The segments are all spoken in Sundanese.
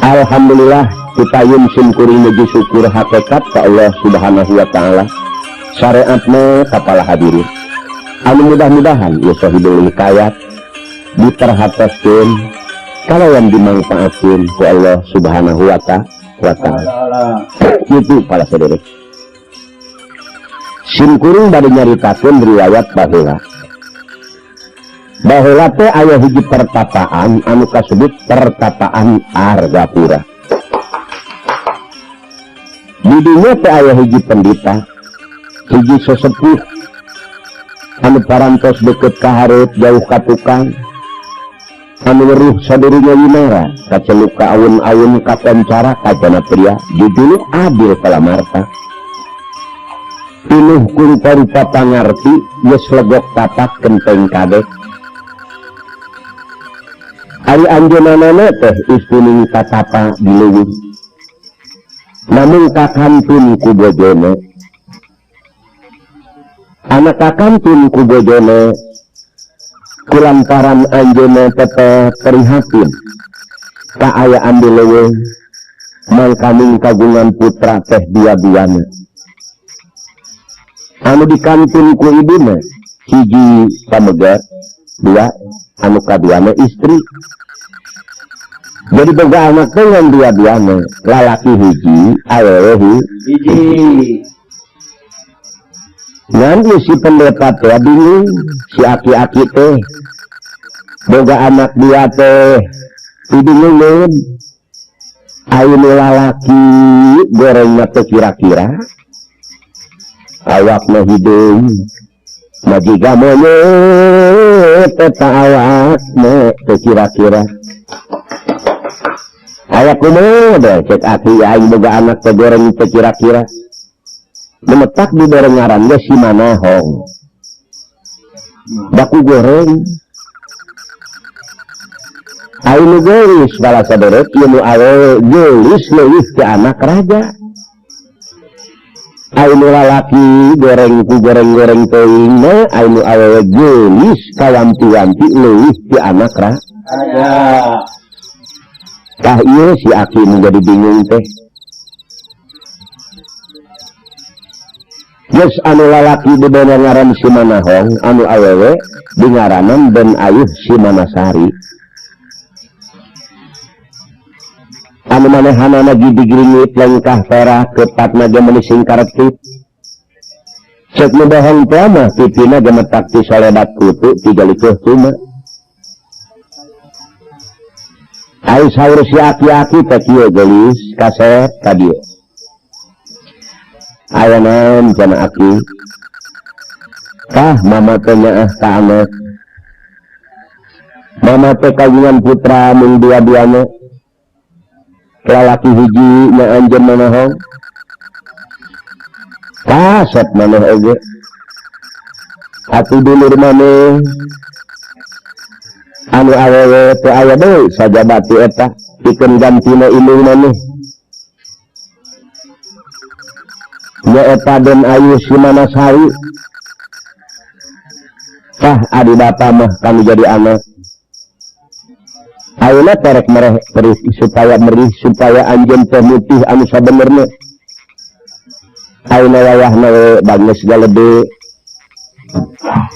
Alhamdulillah, pitayun simkuring muji syukur hakikat ka Allah Subhanahu wa Ta'ala, syariatna ka para hadirin anu mudah-mudahan ya sahibul hikayat diperhatoskeun kalayan dimangfaatkeun ku Allah Subhanahu wa Ta'ala. Itu para saudara, simkuring bade nyaritakeun riwayat baheula. Baheula teh aya hiji pertapaan anu kasebut Pertapaan Argapura. Di dinya teh aya hiji pendeta, hiji sesepuh anu parantos deket ka hareup, jauh ka tukang, anu weruh sadurunge winara, kaceluk ka awun-awun, kakoncara kacana pria, jujuluk Adil Palamarta, pinuh ku rupa-rupa pangarti, geus legok tapak kenteng kadek. Ari anjeunna teh istuning tatapa di leuweung, namun kakantun ku bojone. Anak kakantun ku bojone kulantaran anjeunna teteh prihatin kaayaan di leuweung, mangkaning kagungan putra teh dua-duana anu dikantun ku ibuna, hiji pamegat, dua anu kaduana istri. Jadi boga anak teh ngan dua-duana, lalaki hiji, awewe hiji. Ngan si pendeta teh bingung, si aki-aki teh boga anak dua teh dibingungeun. Ayo nu lalaki gorengna teh kira-kira awakna hideung majiga monyet eta, awakna teh kira-kira aya kumaha deh. Cek aki, aing boga anak teh goreng teh kira-kira menetak di goreng ngaran ge si Manahong baku goreng. Ayo nu geulis, bala saderek, ieu nu awewe geulis leuwih ke anak raja. Ayo nu lalaki goreng ku goreng-goreng teuing na, ayo nu awewe geulis kawanti-wanti leuwih ke anak raja. Tah, ieu si aki menjadi bingung teh. Geus anu lalaki dibere ngaran si Manahong, anu awewe dingaranan Den Ayuh si Manasari. Anu manehanana gidigringit, lengkah perak kepatna ge meuni singkaretip. Cek nu bohong teh mah pipina gemetak ti soledat kutu tiga likuh tuma. Ai saur si aki-aki teh kieu, "Geulis, kasep ka dieu." "Aya naon?" cenah aki. "Tah, mama teh nyaah ka anak. Mama teh kagungan putra mung dua-duana, lalaki hiji nya anjeun Manahong, kasep maneh oge. Atuh dulur maneh anu awewe teu aya deui sajabati eta pikeun gantina indung maneh, nyaeta Den Ayu si Manasari. Tah, adi bapa mah kami jadi anak. Ayeuna terek mereh perih supaya merih, supaya anjeun teh mutih anu sabenerna. Ayeuna wayahna we banges galede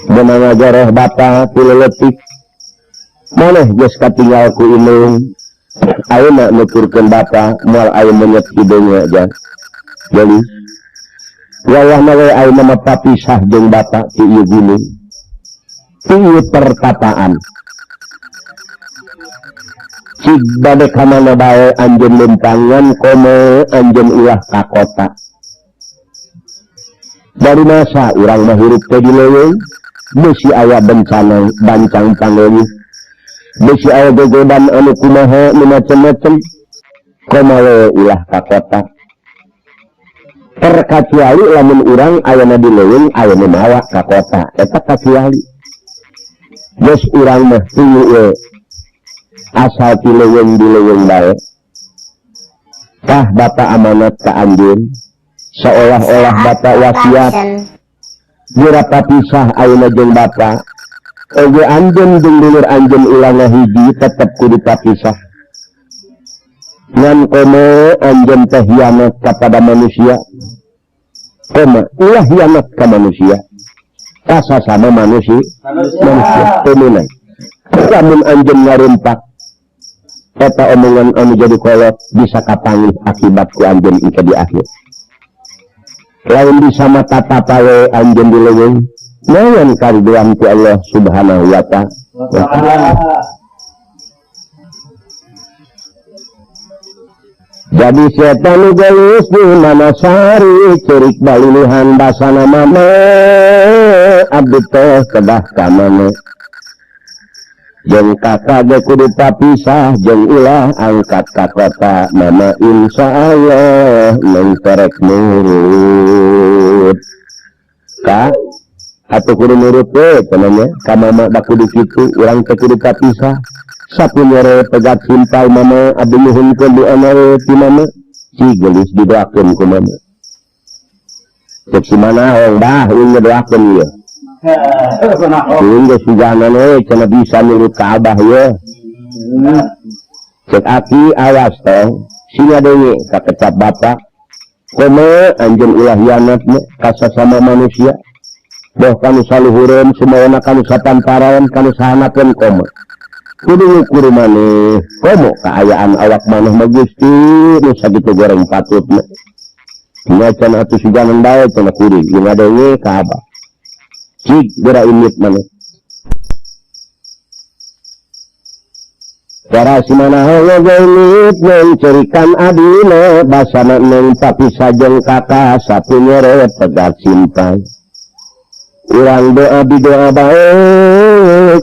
beunang ngagoreh bapa ti leutik. Maneh geus katinggal ku indung, ayeuna nuturkeun bapa moal aya menyet hideungna jang geulis. Wayahna we ayeuna mah papisah jeung bapa ti ieu gunung, ti ieu pertapaan. Cig bade ka mana bae anjeun lumpangan, komo anjeun ulah ka kota. Dari masa urang mah hirup teh di leuweung, bisi aya bencana bancang pangeuyeuh, bisi aya gogodan anu kumaha nu macem-macem. Komo we ulah ka kota, terkecuali lamun urang ayana di leuweung aya nu mawa ka kota, eta kacuali. Geus urang mah tunggu we asal ti leuweung, di leuweung bae. Tah, bapa amanat ka anjeun, seolah-olah bapa wasiat geura papisah ayeuna jeung bapa oge. Anjeun jeung dulur anjeun ulah ngahiji, tetep kudu papisah. Ngan komo anjeun teh hianat kepada manusia. Koma ulah hianat ka manusia. Kasasama manusia. Manusia temenan. Lamun anjeun ngarumpak eta omongan anu jadi kolot bisa kapanggih akibat ku anjeun engke di akhir. Lain bisa mata papawe anjeun di leuweung, naon kariduan ku Allah Subhanahu wa ta'ala. Jadi setan geus di Manasari ceurik balilihan basana mama abdi teh kedah ka mana. Jeung kakak ge kudu papisah jeung ulah angkat ka kota mama insyaallah neng terek nurut. Ka atuh kudu nurut we cenah ka mama da kudu kitu urang teh kudu papisah. Sapu nyere pegat simpal mama abdi nyuhunkeun doana we ti mama si geulis didoakeun ku mama. Cek si Manahong bah ulun ngedoakeun ieu. Ulun geus sugana we cenah bisa nurut ka abah ieu. Cek aki awas tong singa deui kakecap bapak. Komo anjeun ulah hianat ka sasama manusia. Boh kanu saluhureun sumawana kanu sapantaran kanu sahanakeun komo. Kudu ngukur maneh komo kaayaan awak maneh mah Gusti nu sakitu goreng patutna. Nya cenah atuh suganan bae cenah kuring ieu ngadenge ka abah. Cik geura indit maneh. Cara si Manahong geunit mencerikan adina basana neng papisah jeung kakak sapu nyere pegat simpang. Urang doa di doa bae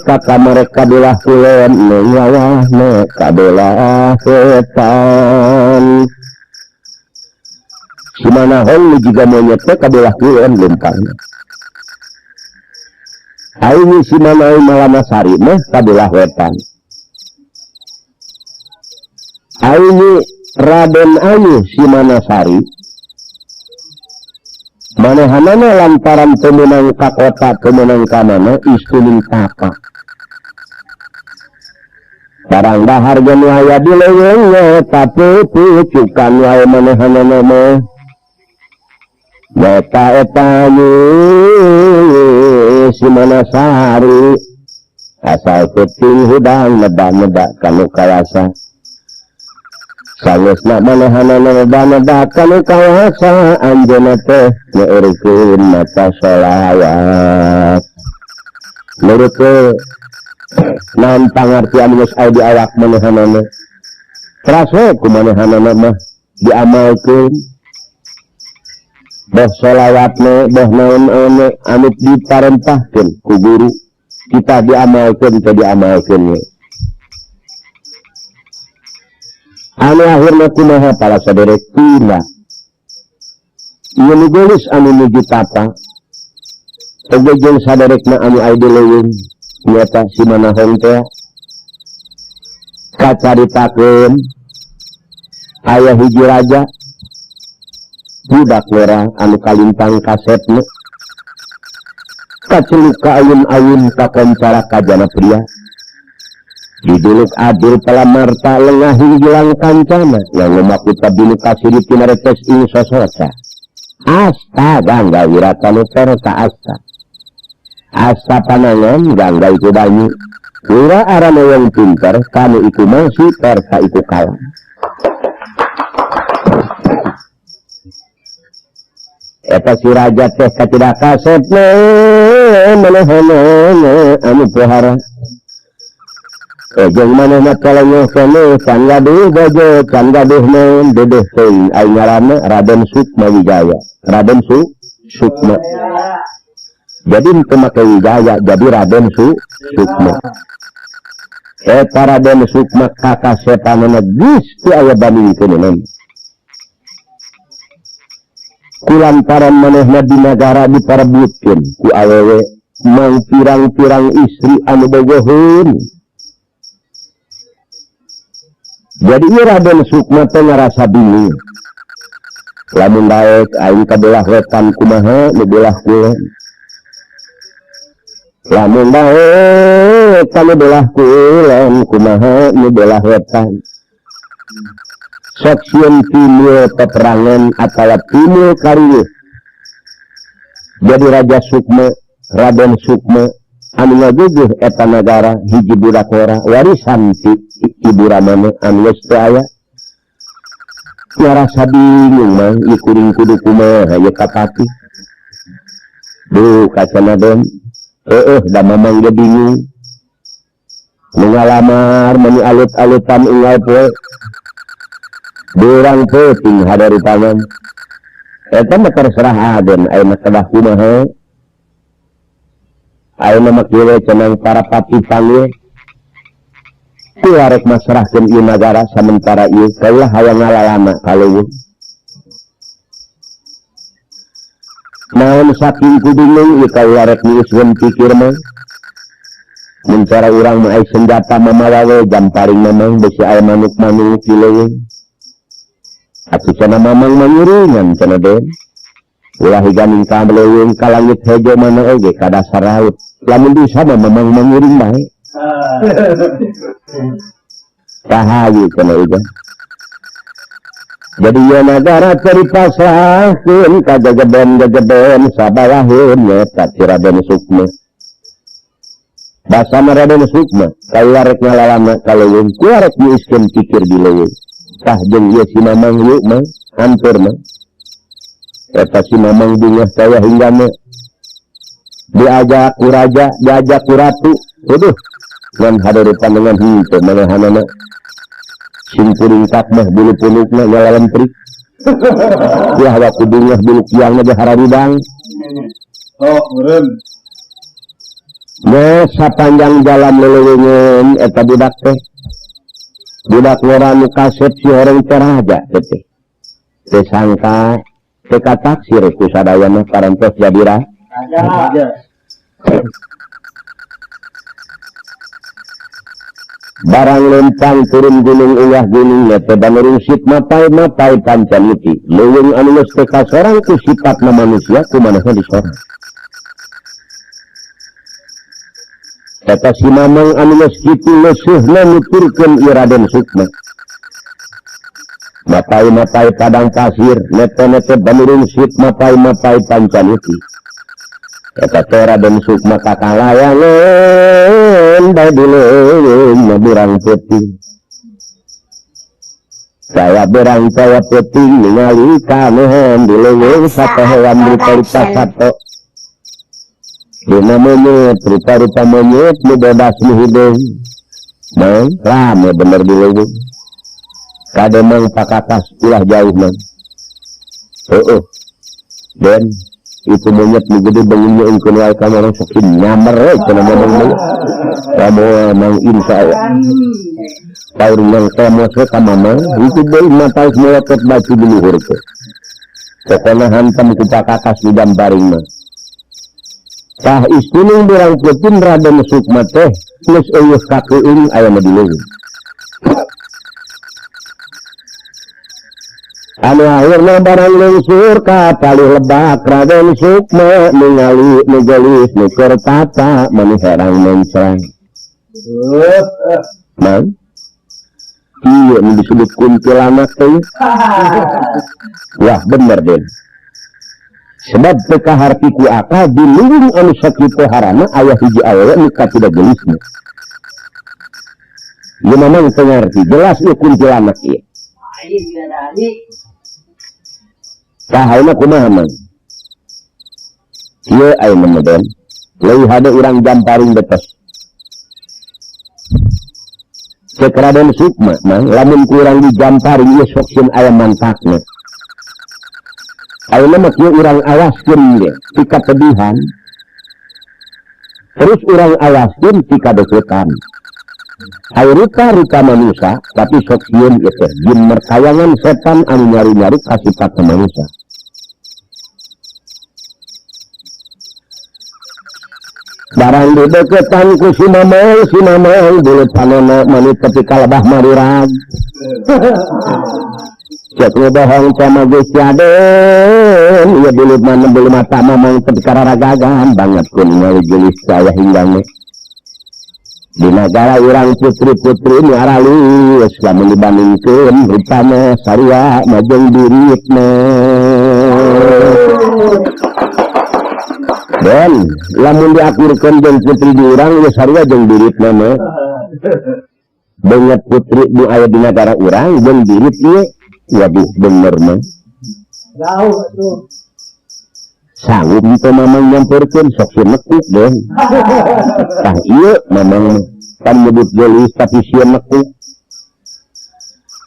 kakak mereka belah kulon neng wawahna kabelah wetan. Si Manahong juga monyet teh kabelah kulon lempang. Aing si Manahong Malamasari mah kabelah wetan. Aing Raden Ayu si Manasari manehanana lantaran pemenang ka kota pemenang ka mana istuning tapa. Barang dahar ge nu aya di leuweung tapi pucukan wae manehanana mah. Eta eta si Manasari asal peuting hudang neda-neda kanu kawasa. Sangesna manehanana neda-neda kanu kawasa anjeunna teh nyeureurkeun maca sholawat. Nurutkeun naon pangartian geus aya di awak manehanana. Teras we ku manehanana mah diamalkeun. Boh sholawatna boh naon-naon anu diparentahkeun ku guru kita diamalkeun teh diamalkeun we. Anu akhirna kumaha para saderek pina. Ieu nu geulis anu nuju tapa. Oge jeung saderekna anu aya di leuweung nyata si Manahong teh. Kacaritakeun aya hiji raja budak merah anu kalintang kasetna. Kaceluk ka ayun-ayun kakoncara kajana pria. Diduluk adil palamarta lengah hilang kancana yang ngemakuta binu kasiri tinaretes ing sosoca. Asta gangga wiratanu perta asta. Asta panangan gangga iku banyu. Wira arane wong pinter kanu iku mangsi perta iku kalah. Eta si raja teh katidak kasetna manehanana anu pohara. Jeung manehna kalenyoh keneh can gaduh bojo can gaduh naon dedeh teuing ai ngaranna Raden Sukma Wijaya. Raden Sukma. Jadi teu make Wijaya jadi Raden Sukma. Eta Raden Sukma kakasepanana geus teu aya bandingkeun. Kulantaran manehna di nagara diparebutkeun ku awewe mang pirang-pirang istri anu bogoheun. Jadi ieu Raden Sukma teh ngarasa bingung. Lamun daek aing kabelah wetan kumaha nu belah kulon. Lamun daek kanu belah kulon kumaha nu belah wetan. Sok sieun timbul peperangan atawa timbul kariweuh. Jadi Raja Sukma, Raden Sukma anu ngaguguh eta nagara hiji budak ora warisan ti Ibu Ramana anu geus teu aya. Ngarasa bingung mah ieu kuring kudu kumaha ieu kapati. Duh kacana den. Heueuh da mamang ge bingung. Nu ngalamar meuni alut-alutan unggal poe. Durang peuting hadaripanan. Eta mah terserah aden ayeuna kedah kumaha. Ayeuna mah kieu we cenah para pati panggil. Ku arek masrahkeun ieu nagara samentara ieu kaulah hayang ngalalana ka leuweung. Naon saking ku bingung ieu kaula rek niiskeun pikir mah. Mun cara urang mah ai senjata mamawa we jamparing mamang besi aya manuk-manuk di leuweung. Atuh cenah mamang mangiringan cenah den. Ulah higaning ka leuweung ka langit hejo mana oge ka dasar laut. Lamun bisa mah mamang mangiring bae. Rahayu cenah ieu. Jadi ieu nagara teu dipasrahkeun ka gageben-gageben sabaraheun nyaeta ti Raden Sukma. Basana Raden Sukma kaula rek ngalalana ka leuweung, kula rek niiskeun pikir di leuweung. Tah jeung ieu si Mamang ieu mah hampir mah. Eta si Mamang bungah saya hinggana. Diajak ku raja, diajak ku ratu. Waduh, ngan hadeureupan dengan henteu manahanana. Simpuring tak mah bulu punukna nyalelemprik. Ya waktu bungah bulu kiangna ge hararudang. Oh, meureun. Nah, sapanjang jalan leuleungeun eta budak teh. Budak ngora nu kasep si horeng teh raja teh. Teu sangka teu kataksir ku sadaya mah parantos jadi raja. Barang lempang turun gunung ulah gunung teh banurungsit mapai-mapai pancaniti. Leuweung anu geus teu kasorang ku sifatna manusia kumanehna disorang. Eta si Mamang anu geus kitu leuseurna nuturkeun ieu Raden Sukma. Mapai-mapai padang pasir, nete-nete banurungsit mapai-mapai pancaniti. Eta teh Raden Sukma kakalayangan bae di leuweung burang peuting. Saya berang saya peuting ningali kanehan di leuweung sapohoan rupa-rupa sato. Dina monyet, rupa-rupa monyet nu bebas nu hideung. Mang, rame bener di leuweung. Kade mang pakakas ulah jauh mang. Heueuh. Den, itu monyet nu gede beungnya engkeun wae ka mana sok nyamer we cenah mamang mah. Kamu mang insya Allah. Paur nang kemos we ka mamang, itu deui mata meletot baju di luhur teh. Pokona hantam ku pakakas di damparing mah. Tah istining burang peuting Raden Sukma teh geus eueuh kakeuing aya mah di leuweung. Anu akhirna barang lungsur ka palih lebak Raden Sukma ningali nu geulis nu keur tata mani herang mencrang. Mang, ieu nu disebut kuntilanak teh. Wah bener den. Sebab teu kaharti ku akal di leuweung anu sakitu harana aya hiji awewe nu katidak geulisna. Ieu mamang teu ngarti, jelas ieu kuntilanak ieu. Tah ayeuna kumaha mang? Ieu ayeuna mah den, leuwih hade urang jamparing betes. Cek Raden Sukma mang, lamun ku urang dijamparing ieu sok sieun aya manfaatna. Ayeuna mah kieu urang awaskeun ge tika pedihan. Terus urang awaskeun tika deketan. Ai rupa-rupa manusia tapi sok sieun ieu teh jin merkayangan setan anu nyari-nyari ka sifat manusia. Barang dideketan ku si Mamang, si Mamang bulu panona manit tepi ka lebah marirag. Cek nu bohong sama geus jaden, ieu bulu mana bulu mata Mamang tepi ka raragagan banget ku ningali geulis saya hinggangna. Di nagara urang putri-putri nu aralus lamun dibandingkeun rupana sarua majeng diritna. Dan lamun diakurkeun jeung putri di urang ieu sarua jeung diritna mah. Beungeut putri nu aya di nagara urang jeung dirit ieu, waduh bener mah. Jauh atuh. Sanggup teu mamang nyamperkeun sok si nekuk deh. Tah ieu mamang pan nyebut geulis tapi sieun nekuk.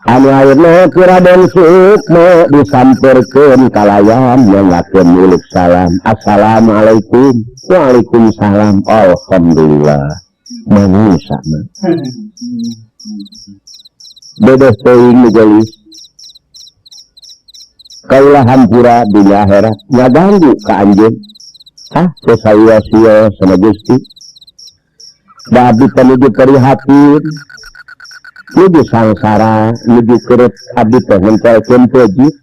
Anu ayeuna ku Raden Sukma disamperkeun kalayan nyangakeun uluk salam. Assalamualaikum. Waalaikumsalam. Alhamdulillah. Manusa mah. Dedeh teuing nu geulis. Kaulah hampura dunia akhirat ngaganggu ka anjeun. Ah, teu sawios-wios sama Gusti. Da abdi teh nuju prihatin, nuju sangsara, nuju kerep abdi teh nempelkeun peujit.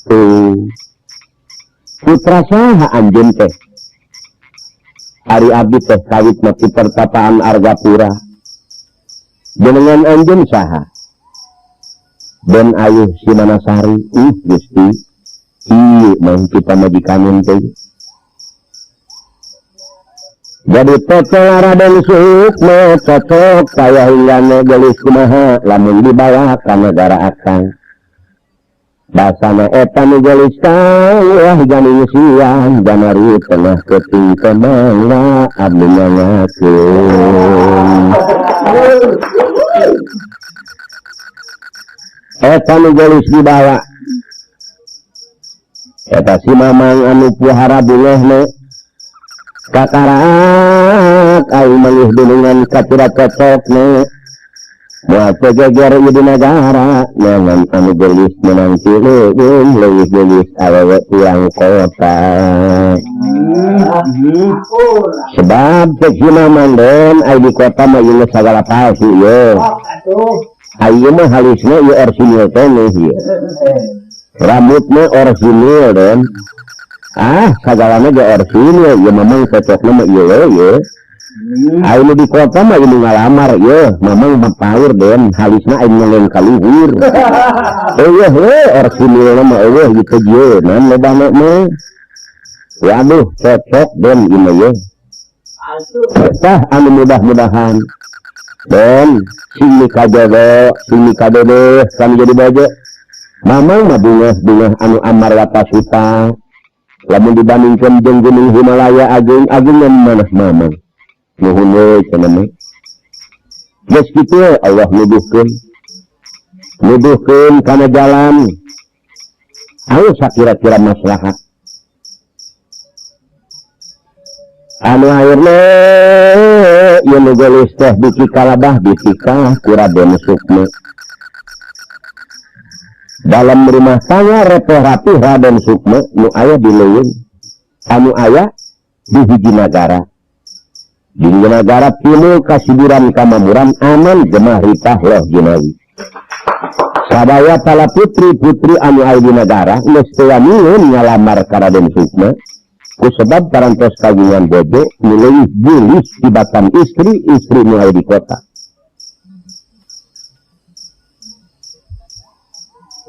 Tuh. Putra saha anjeun teh? Ari abdi teh kawit mah ti pertapaan Argapura. Jenengan anjeun saha? Den Ayuh Simanasari. Ih Gusti, ieu mah kita majikanin teh. Jadi cocok Raden Sukma cocok kaya hinggana geulis kumaha lamun dibawa ka negara akang. Basana eta nu geulis kawah janing siang janari tengah keuting kemangga abdi nyangakeun. Eta nu geulis dibawa. Eta si mamang anu puhara bungehna kakarak aing manggih dunungan katura cocokna. Moal teu geger ieu di nagara nyangan anu geulis menang cileueung leuwih geulis awewe urang kota. Sebab cek si mamang den ai di kota mah ieu sagala palsu ieu. Ayeuna mah halisna ieu orsinil keneh ieu. Rambutna orsinil den. Ah, sagalana ge orsinil ieu mamang cocokna mah ieu we ieu. Ayeuna di kota mah ieu ngalamar ieu, mamang mah paur den, halisna aing ngeleng ka luhur. Eueuh we orsinilna mah eueuh gitu ieu, naon lobana mah. Waduh, cocok den ieu mah ieu. Tah anu mudah-mudahan den sing kajodo, sing kadede kami jadi bojo. Mamang mah bungah-bungah anu amar watasuta. Lamun dibandingkeun jeung gunung Himalaya agung-agungan manah mamang. Nuhun we cenah mah. Geus kitu we Allah nuduhkeun. Nuduhkeun kana jalan. Anu sakira-kira maslahat. Anu akhirna ieu nu geulis teh biki kalabah ditikah ku Raden Sukma. Dalam rumah tangga repeh rapih Raden Sukma nu aya di leuweung, anu aya di hiji nagara. Di hiji nagara timbul kasiburan kamamuran aman gemah ritah loh jinawi. Sadaya para putri-putri anu aya di nagara geus teu waniun ngalamar ka Raden Sukma. Ku sebab parantos kagungan bojo nu leuwih geulis tibatan istri-istri nu aya di kota.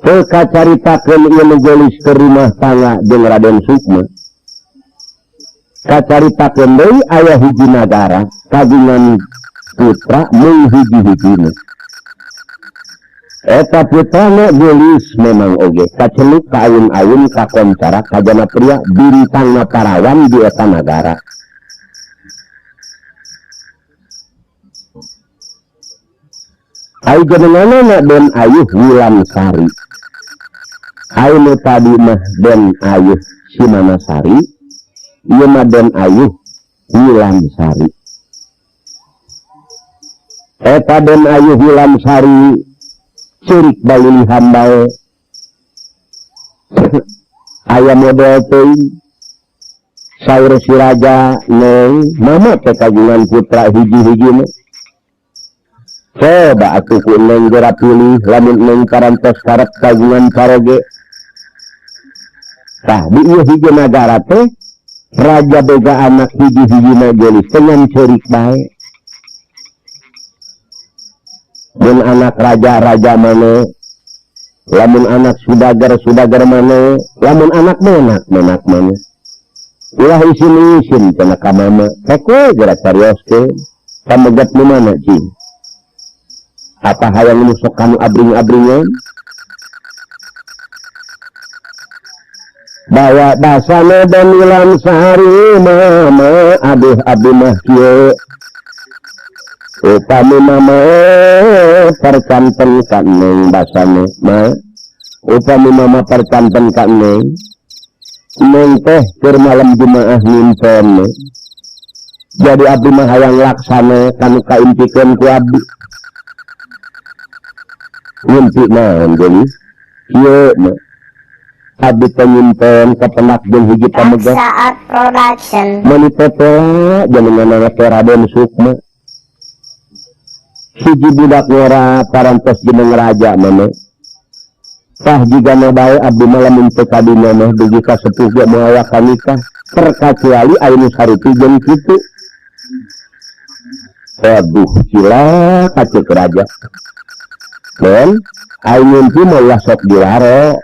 Teu kacaritakeun ieu nu geulis ke rumah tangga jeung Raden Sukma. Kacaritakeun deui aya hiji nagara kagungan putra mung hiji-hijina. Eta putrana geulis memang oge kaceluk ka ayun-ayun kakoncara kajana pria bintangna parawan di eta nagara. Ai jenenganna Den Ayuh Wulansari. Ai nu tadi mah Den Ayuh Simanasari, ieu mah Den Ayuh Wulansari. Eta Den Ayuh Wulansari ceurik balilihan bae. Aya model teuing. Saur si raja neng mama teh kagungan putra hiji-hiji mah. Coba atuh ku neng geura pilih lamun neng karantos karep kagungan karoge. Tah di ieu hiji nagara teh raja boga anak hiji-hijina geulis teh ngan ceurik bae. Mun anak raja-raja mana, lamun anak sudagar-sudagar mana, lamun anak menak-menak mana. Ulah isin-isin cenah ka mama. Rek we geura carioskeun. Pamegat nu mana cing? Apa hayang nu sok kanu abring-abringan? Bawa basana dan ulam sehari mama, aduh abdi mah kieu. Upami mama percanten ka neng basana ma. Upami mama percanten ka neng. Neng teh keur malam Jumaah nyimpen. Jadi abdi mah hayang laksana kanu kaimpikeun ku abdi. Ngimpi naon geulis? Kieu mah. Abdi teh nyimpen kapenak jeung hiji pamegat. Saat Production. Meuni tetela jenengan teh Raden Sukma. Hiji budak ngora parantos jeneng raja mah. Tah jigana bae abdi mah lamun teu ka dinya mah dugi ka sepuh ge moal aya nikah, terkecuali aya nu sarupi jeung kitu. Aduh, cilaka ceuk raja. Men, aing ngimpi mah ulah sok dilaro.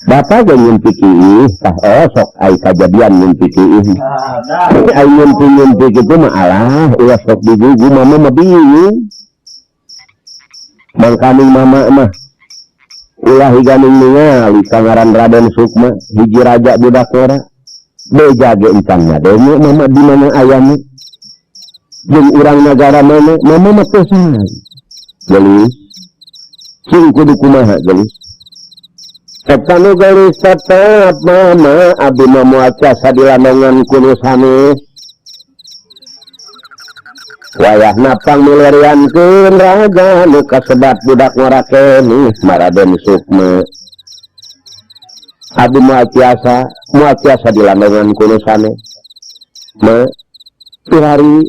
Bapak ge ngimpi kiih, tah oh sok ai kajadian ngimpi kiih. Aing ngimpi-ngimpi kitu mah alah ulah sok digugu mama mah bingung. Mangkaning mama mah ulah higaning ningali ka ngaran Raden Sukma hiji raja budak ngora. Beja ge encan ngadenge mama di mana ayana. Jeung urang nagara mana mama mah teu sae. Gelis cing kudu kumaha gelis. Eta nu gelis tetep mama abdi mah moal tiasa dilandongan ku nu sanes. Wayahna pangmilariankeun raja nu kasebat budak ngora keneh Maraden Sukma. Abdi moal tiasa dilandongan ku nu sanes. Ma tuhari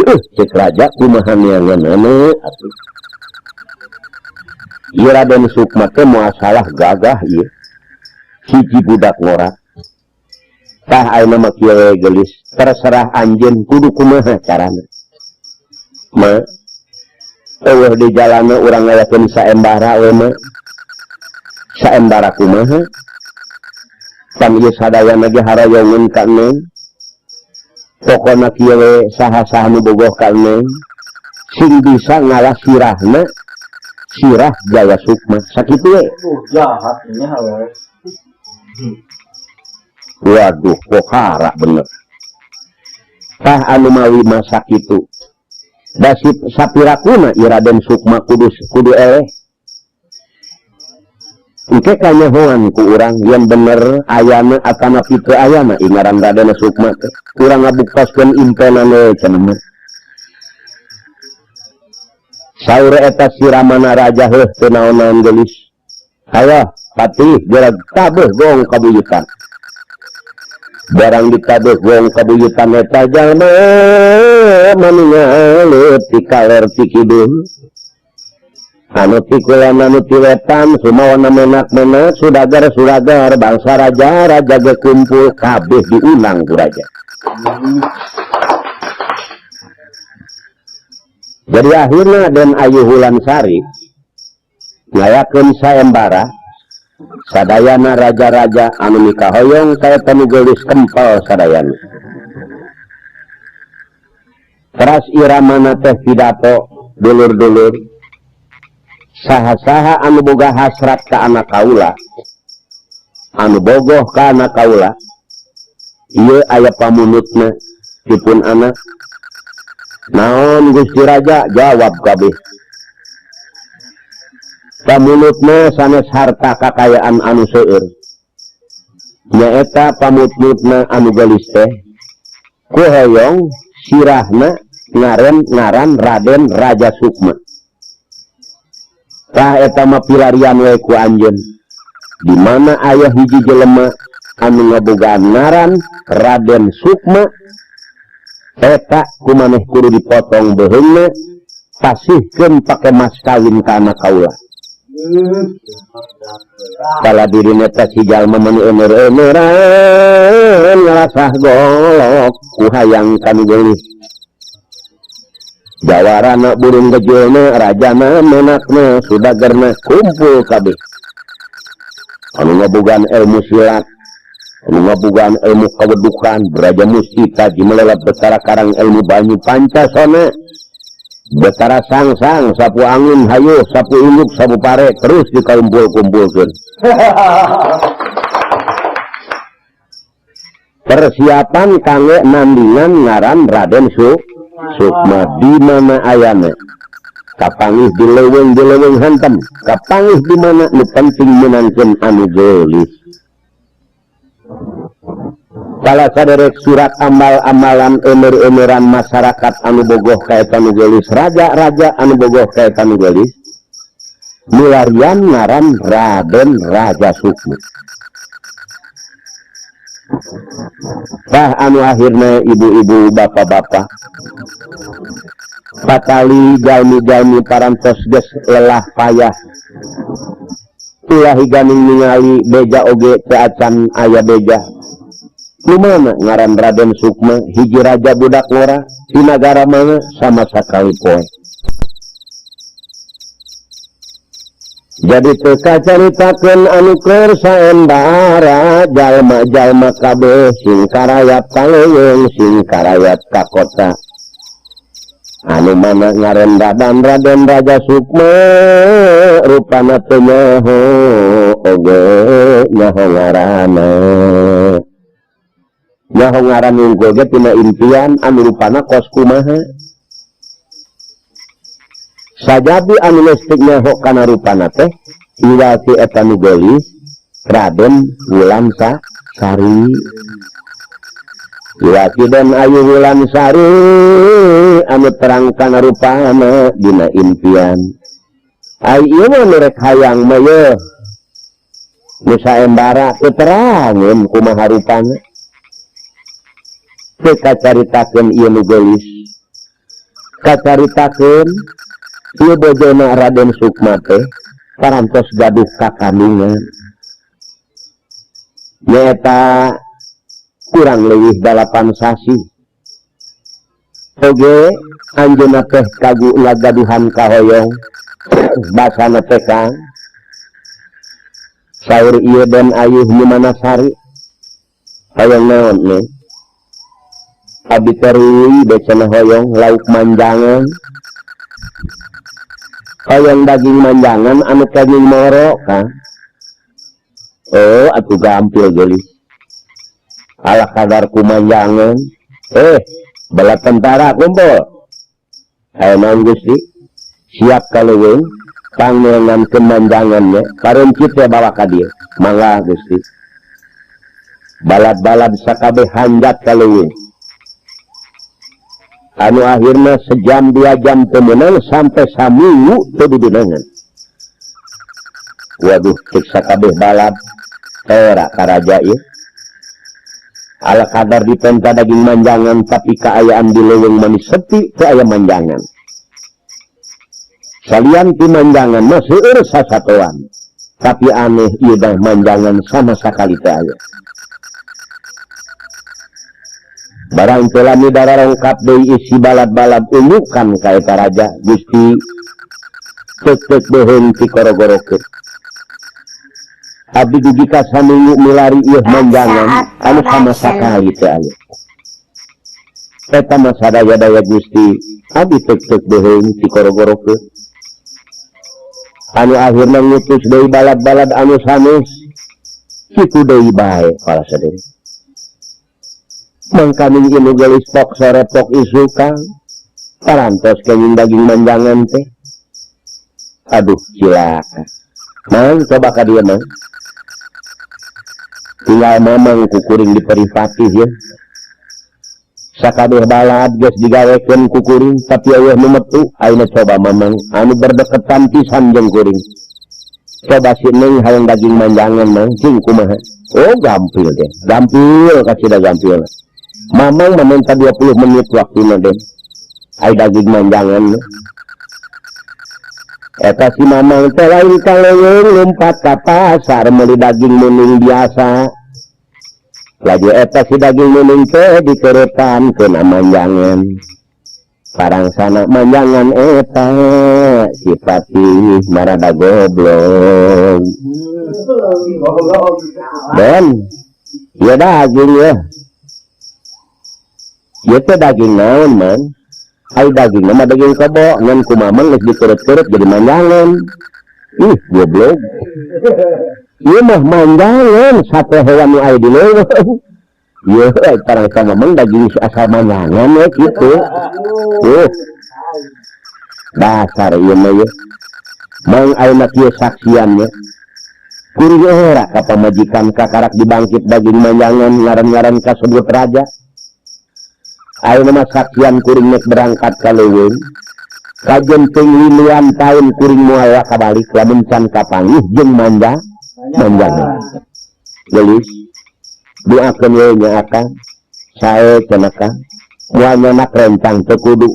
heuh ceuk raja kumaha neanganana atuh. Ieu Raden Sukma teh moal salah gagah ieu. Hiji budak ngora. Tah ayeuna mah kieu we geulis, terserah anjeun kudu kumaha carana. Ma eueuh di jalana urang ngayakeun saembara we ma. Saembara kumaha? Pan ieu sadayana ge haroyongeun ka neng. Pokona kieu we saha-saha nu bogoh ka neng sing bisa ngalah sirahna sirah Jaya Sukma sakitu we. Jahat nya we. Waduh, pohara bener. Tah anu mawi masak itu. Dasip sapirakuna ieu Raden Sukma kudu eleh. Engke kanyahoan ku urang yen bener ayana atanapi teu ayana ingaran Raden Sukma teh. Urang ngabuktoskeun impenan we cenah mah. Saur eta si Ramana raja heuh teu naon-naon geulis. Hayo, patih geura tabeuh gong kabuyutan. Barang ditabeuh gong kabuyutan eta jalma maningalut ti kaler ti kidul. Anu ti kulon anu ti wetan sumawana menak-menak sudagar-sudagar bangsa raja-raja ge kumpul kabeh diundang ku raja. Jadi akhirnya Den Ayu Hulansari ngayakeun saembara sadayana raja-raja anu mikahoyong ka eta nu geulis kempel sadayana. Teras iramana teh pidato dulur-dulur saha-saha anu boga hasrat ka anak kaula, anu bogoh ka anak kaula, ieu aya pamunutna dipun anak. Naon Gusti Raja jawab kabeh. Pamunutna sanes harta kakayaan anu seueur. Nyaeta pamutmutna anu geulis teh ku hoyong sirahna ngaren ngaran Raden Raja Sukma. Tah eta mah pilarian we ku anjeun. Di mana aya hiji jelema anu ngabogaan ngaran Raden Sukma, eta ku maneh kudu dipotong beuheungna, pasihkeun pake mas kawin ka anak kaula. Kala dirina teh si jalma meni eumeur-eumeuran ngarasah golok ku hayang kanu geulis. Jawarana burung gejulna, rajana, menakna, sudagerna kumpul kabeh. Anu ngabogaan ilmu silat, anu ngabogaan ilmu kawedukan, beraja mustika, jimelelap betara karang ilmu banyu pancasona, betara sang-sang, sapu angin hayu, sapu induk, sapu pare, terus dikumpul-kumpulkeun. Persiapan kangge nandingan ngaran Raden Sukma di mana ayana. Kapanggih di leuweung hantem, kapanggih di mana nu penting menangkeun anu geulis. Kala saderek surat amal-amalan emer-emeran masyarakat anu bogoh ka eta nu geulis, raja-raja anu bogoh ka eta nu geulis, milarian ngaran Raden Raja Sukma. Bah anu akhirna ibu-ibu bapak-bapak patali jalmi-jalmi parantos geus lelah payah ulah higaning ningali beja oge teu acan aya beja. Nu mana ngaran Raden Sukma hiji raja budak ngora di nagara mana sama sakali poe. Jadi teu kacaritakeun anu keur saembara jalma-jalma kabeh sing karayap ka leuweung sing karayap ka kota. Anu mana ngaran Raden Raja Sukma rupana teu nyaho oge nyaho ngaranna. Nyaho ngaran unggul ge tina impian anu rupana kos kumaha. Sajabi anu leutik nyaho kana rupana teh iwati eta nu geulis Raden Wulan Sari. Iwati dan Ayu Wulan Sari anu terang kana rupana dina impian. Ai ieu mah nu rek hayang mah yeuh nu saembara teu terangeun kumaha rupana. Teu kacaritakeun ieu nu geulis. Kacaritakeun ieu bojona Raden Sukma teh parantos gaduh kakandungan. Nyaeta kurang leuwih 8 sasi. Oge anjeunna teh kagu ngagaduhan kahoyong basana teh Kang. Saur ieu den Ayuh Nyimanasari hoyong naon nih? Abi teh ruwi cenah hoyong lauk manjangan. Hoyong daging manjangan anu kenging moro Kang. Oh atuh gampil geulis. Ala kadar kumanjangan. Bala tentara kumpul. Ayo naon Gusti? Siap kaleuweung pangenan kemanjangannya. Parencit teh bawa ka dieu. Mangga Gusti. Balad-balad sakabeh hanjat kaleuweung. Anu akhirna sejam 2 jam teu meunang sampai saminggu teu dibinangan. Waduh, cek sakabeh balad era karaja ieu. Ala kadar dipenta daging manjangan tapi kaayaan di leuweung manis sepi teu aya manjangan. Salian ti manjangan mah seueur sasatoan. Tapi aneh ieu dah manjangan sama sakali teu aya. Barang teu lami dararongkap deui isi balad-balad unyukan ka eta raja Gusti tek-tek beuheung ti korogorokeun. Abdi dugi ka saminggu milari ieu manjangan anu sama sakali teu aya. Eta mah sadaya-daya Gusti abdi tek-tek beuheung ti korogorokeun. Anu akhirna ngutus deui balad-balad anu sanes kitu deui bae para sadaya. Mangkaning ieu nu geulis pok sore pok isuk Kang parantos kenging daging manjangan teh. Aduh cilaka. Mang coba ka dieu mang. Tinggal mamang kukuring di peripatih ya. Sakabeh balad geus digawekeun kukuring tapi eueuh nu metu. Ayeuna coba mamang anu berdeketan pisan jeung kuring. Coba si Neng hayang daging manjangan mang cing kumaha. Oh gampil deh. Gampil kasih dah gampil. Mamang meminta 20 menit waktuna deh. Ai daging manjangan. Eta si mamang teh lain kaleuweung lompat ka pasar meuli daging muning biasa. Laju eta si daging muning teh dikeretan keuna manjangan. Parangsana manjangan eta si Patih marada goblok. Ben, ieu daging ya. Ieu teh daging naon, Man? Ai daging mah daging kebo, ngan kumaha geus dikerut-kerut jadi manjangan. Ih, goblok. Ieu mah manjangan sate hewan nu aya di leuweung. Ieu parangsana mah daging asal manjangan we kitu. Dasar ieu mah ieu. Mang ayeuna kieu saksian nya. Kuring era ka pamajikan kakarak dibangkit daging manjangan ngaran-ngaran kasebut raja. Ayeuna mah saksian kuring nek berangkat ka leuweung. Kajen teuing liluan taun kuring moal kabalik lamun can kapanggih jeung manjangan. Geulis doakeun we nya akang. Sae cenah kang. Moal nyanak rencang teu kudu.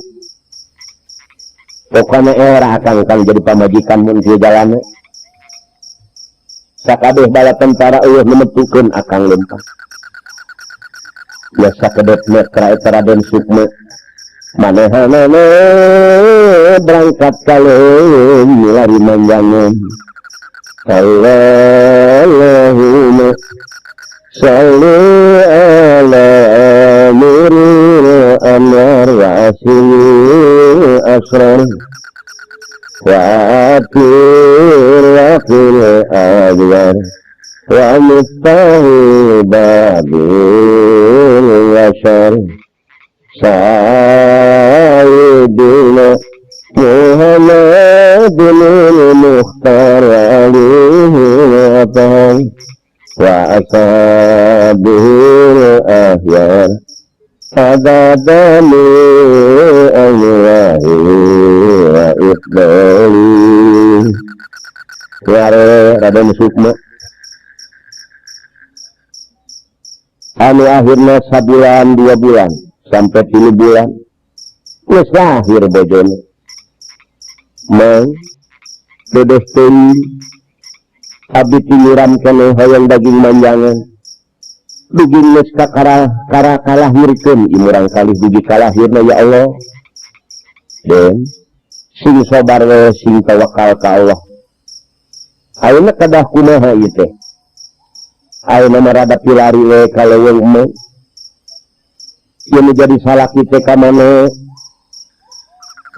Pokona era akang kang jadi pamajikan mun kieu jalanna. Sakabeh bala tentara eueuh nemetukeun akang lempang. Ya sakedep netra eta Raden Sukma manehanana berangkat ka leuweung milari manjangan. Allahumma shalli ala nuril anwar wa asil asrar wa atir wa fil adwar wa miftahi babil yashar sayyidina Muhammadin al-Mukhtar alaihi wa sallam wa ashabihi al-ahyar adadani alwahi wa iqbali. Ware Raden Sukma anu akhirna sabulan 2 bulan sampai 3 bulan geus lahir bojone. Mang dedeh teuing abdi tinguran keneh hoyong daging manjangan. Dugi geus kakara kalahirkeun ieu murang kalih dugi kalahirna ya Allah. Den sing sabar we sing tawakal ka Allah. Ayeuna kedah kumaha ieu teh? Ayeuna mah rada pilari we ka leuweung mah. Ieu nu jadi salaki teh ka mana?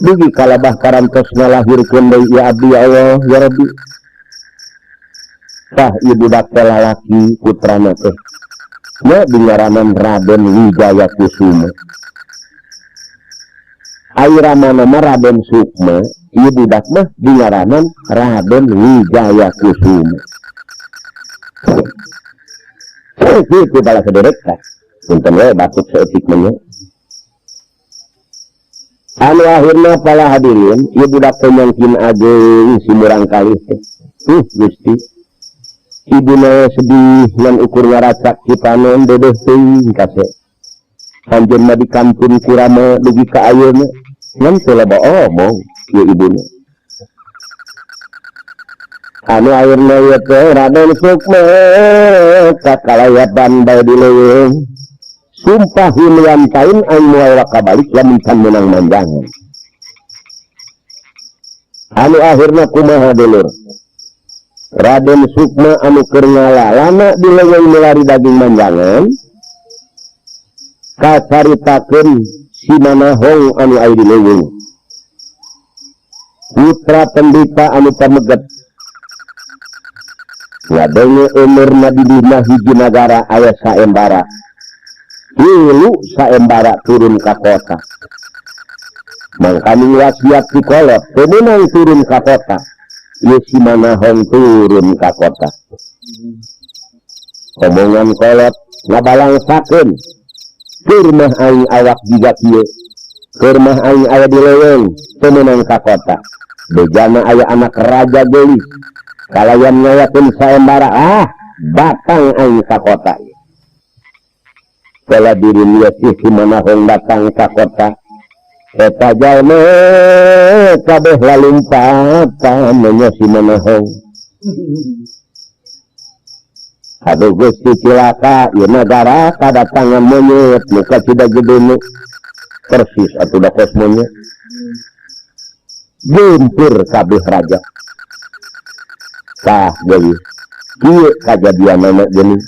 Dugi kalabah karantos ngalahirkeun deui ieu abdi ya Allah ya Rabbi. Tah ieu budak teh lalaki putrana teh. Nya dingaranan Raden Wijaya Kusuma. Ai ramana mah Raden Sukma, ieu budak mah dingaranan Raden Wijaya Kusuma. Kitu bala saderek tah. Punten we batuk saeutik mah nya. Anu akhirna pala hadirin, ieu budak teh nyangkin ageung si murang kalih teh. Gusti. Ibuna sedih ngan ukur ngaracak cipanon dedeh teuing kase. Anjeun mah dikantun kurama dugi ka ayeuna ngan teu loba omong ieu ibuna. Anu akhirna ieu teh Raden Sukma kakalayaban bae di leuweung. Sumpah hilian taun aing moal kabalik lamun can meunang manjangan. Anu akhirna kumaha dulur? Raden Sukma anu keur ngalalana di leuweung milari daging manjangan kacaritakeun si Manahong anu aya di leuweung. Putra pendeta anu pameget ngadenge umurna di dina hiji nagara aya saembara. Tilu saembara turun ka kota. Mangkaning wasiat si kolot teu meunang turun ka kota. Ieu si Manahong turun ka kota. Omongan kolot ngabalangsakeun. Keur mah aing awak jiga kieu. Keur mah aing aya di leuweung teu meunang ka kota. Bejana aya anak raja geulis. Kalayan ngayakeun saembara, batang aing ka kota. Kala diri liat si Manahong datang ka kota. Eta jalma kabeh lalumpatan nya si Manahong. Aduh Gusti cilaka ieu nagara kadatangan monyet nu kacida gedena. Persis atuh da kosmonya. Gempur kabeh raja. Tah deui. Kieu kajadianana geuning.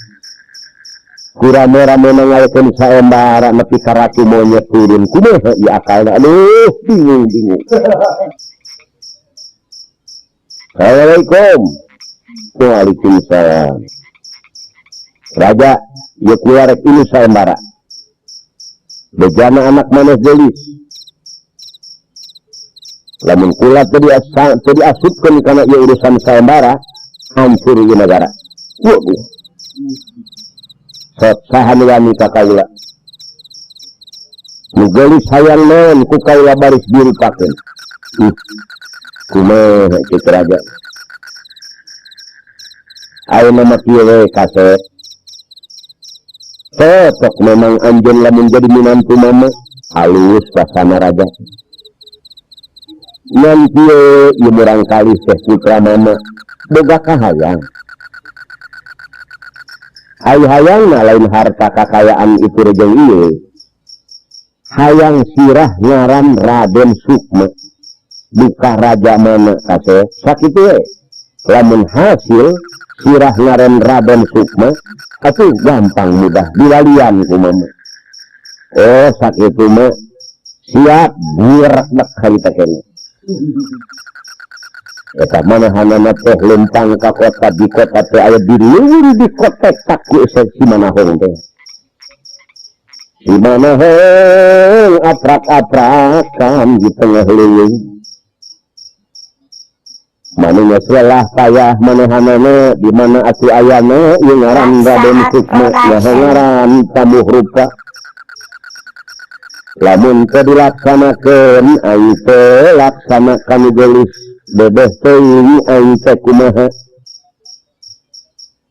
Ku rame-rame ngayakeun saembara nepi ka ratu monyet turun. Kumaha ieu akalna? Aduh, bingung bingung. Assalamualaikum. Waalaikumsalam. Raja, ieu kula rek ini saembara. Bejana anak maneh geulis. Lamun kula teu diasupkeun kana ieu urusan saembara, hancur ieu nagara. Waduh. Sok saha nu wani ka kaula? Nu geulis hayang naon ku kaula baris dirupakeun. Kumaha ceuk raja? Ayeuna mah kieu we kasep. Cocok memang anjeun lamun jadi minantu mama, halus suasana raja. Ngan kieu ieu murangkalih teh putra mama boga kahayang. Ai hayangna lain harta kakayaan itu rejeng ieu. Hayang sirah ngaran Raden Sukma. Duka raja mana kasep sakitu we. Lamun hasil sirah ngaran Raden Sukma atuh gampang mudah diwalian ku mama. Oh sakitu mah siap burak harita keneh. Eta manahanana teh lempang ka kota, di kota teh aya di leuweung di kotek taku si Manahong teh. Si Manahong aprak-aprakan di tengah leuweung. Manunya lelah payah manehanana di mana atuh ayana ieu ngaran Raden Sukma, nyaho ngaran tamuh rupa. Lamun teu dilaksanakeun aing teu laksanakan geulis bebeh teuing aing teh kumaha.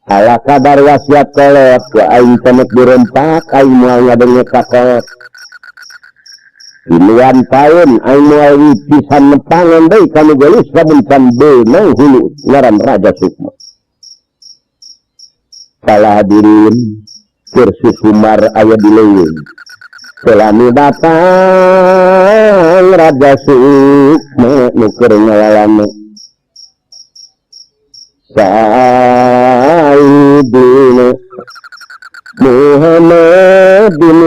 Ala kadar wasiat kolot ku aing teh nek dirempak aing moal ngadenge ka kolot. Puluhan tahun aing moal pisan nepangan deui ka nu geulis lamun can beunang hulu ngaran Raja Sukma. Salah hadirin keur susumar aya di leuweung. Selami datang Raja Sukma nu keur ngalalana. Sayyidina Muhammad bin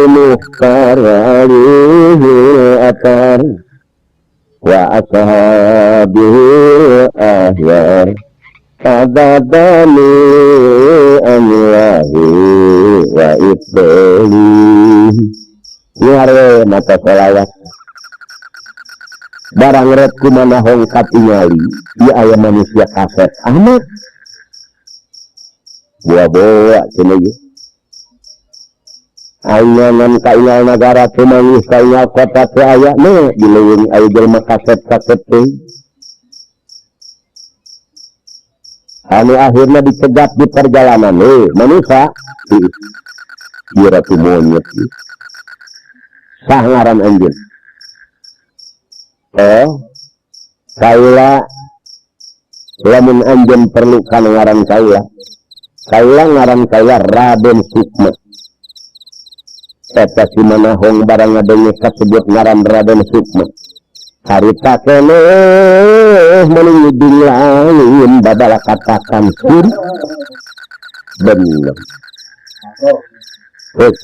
Mukhtar alaihi atar wa ashabihi ahyar adadani anwahi wa ibli. Nyare mata selawat barang ret kumanahong katingali ieu aya manusia kaset amat buah-buah cenah ge. Ayeuna kaingal nagara teu manggih kaingal kota teu aya mah di leuweung aya jelema kaset-kaset teh. Anu akhirna dicegat di perjalanan manusia ieu ratu monyet ieu. Sah ngaran anjeun. Oh, kaula lamun anjeun perlu kana ngaran kaula. Kaula ngaran kaula Raden Sukma. Eta si Manahong barang ngadenge kasebut ngaran Raden Sukma. Harita keneh meuni lain badala katakan suri. Bener.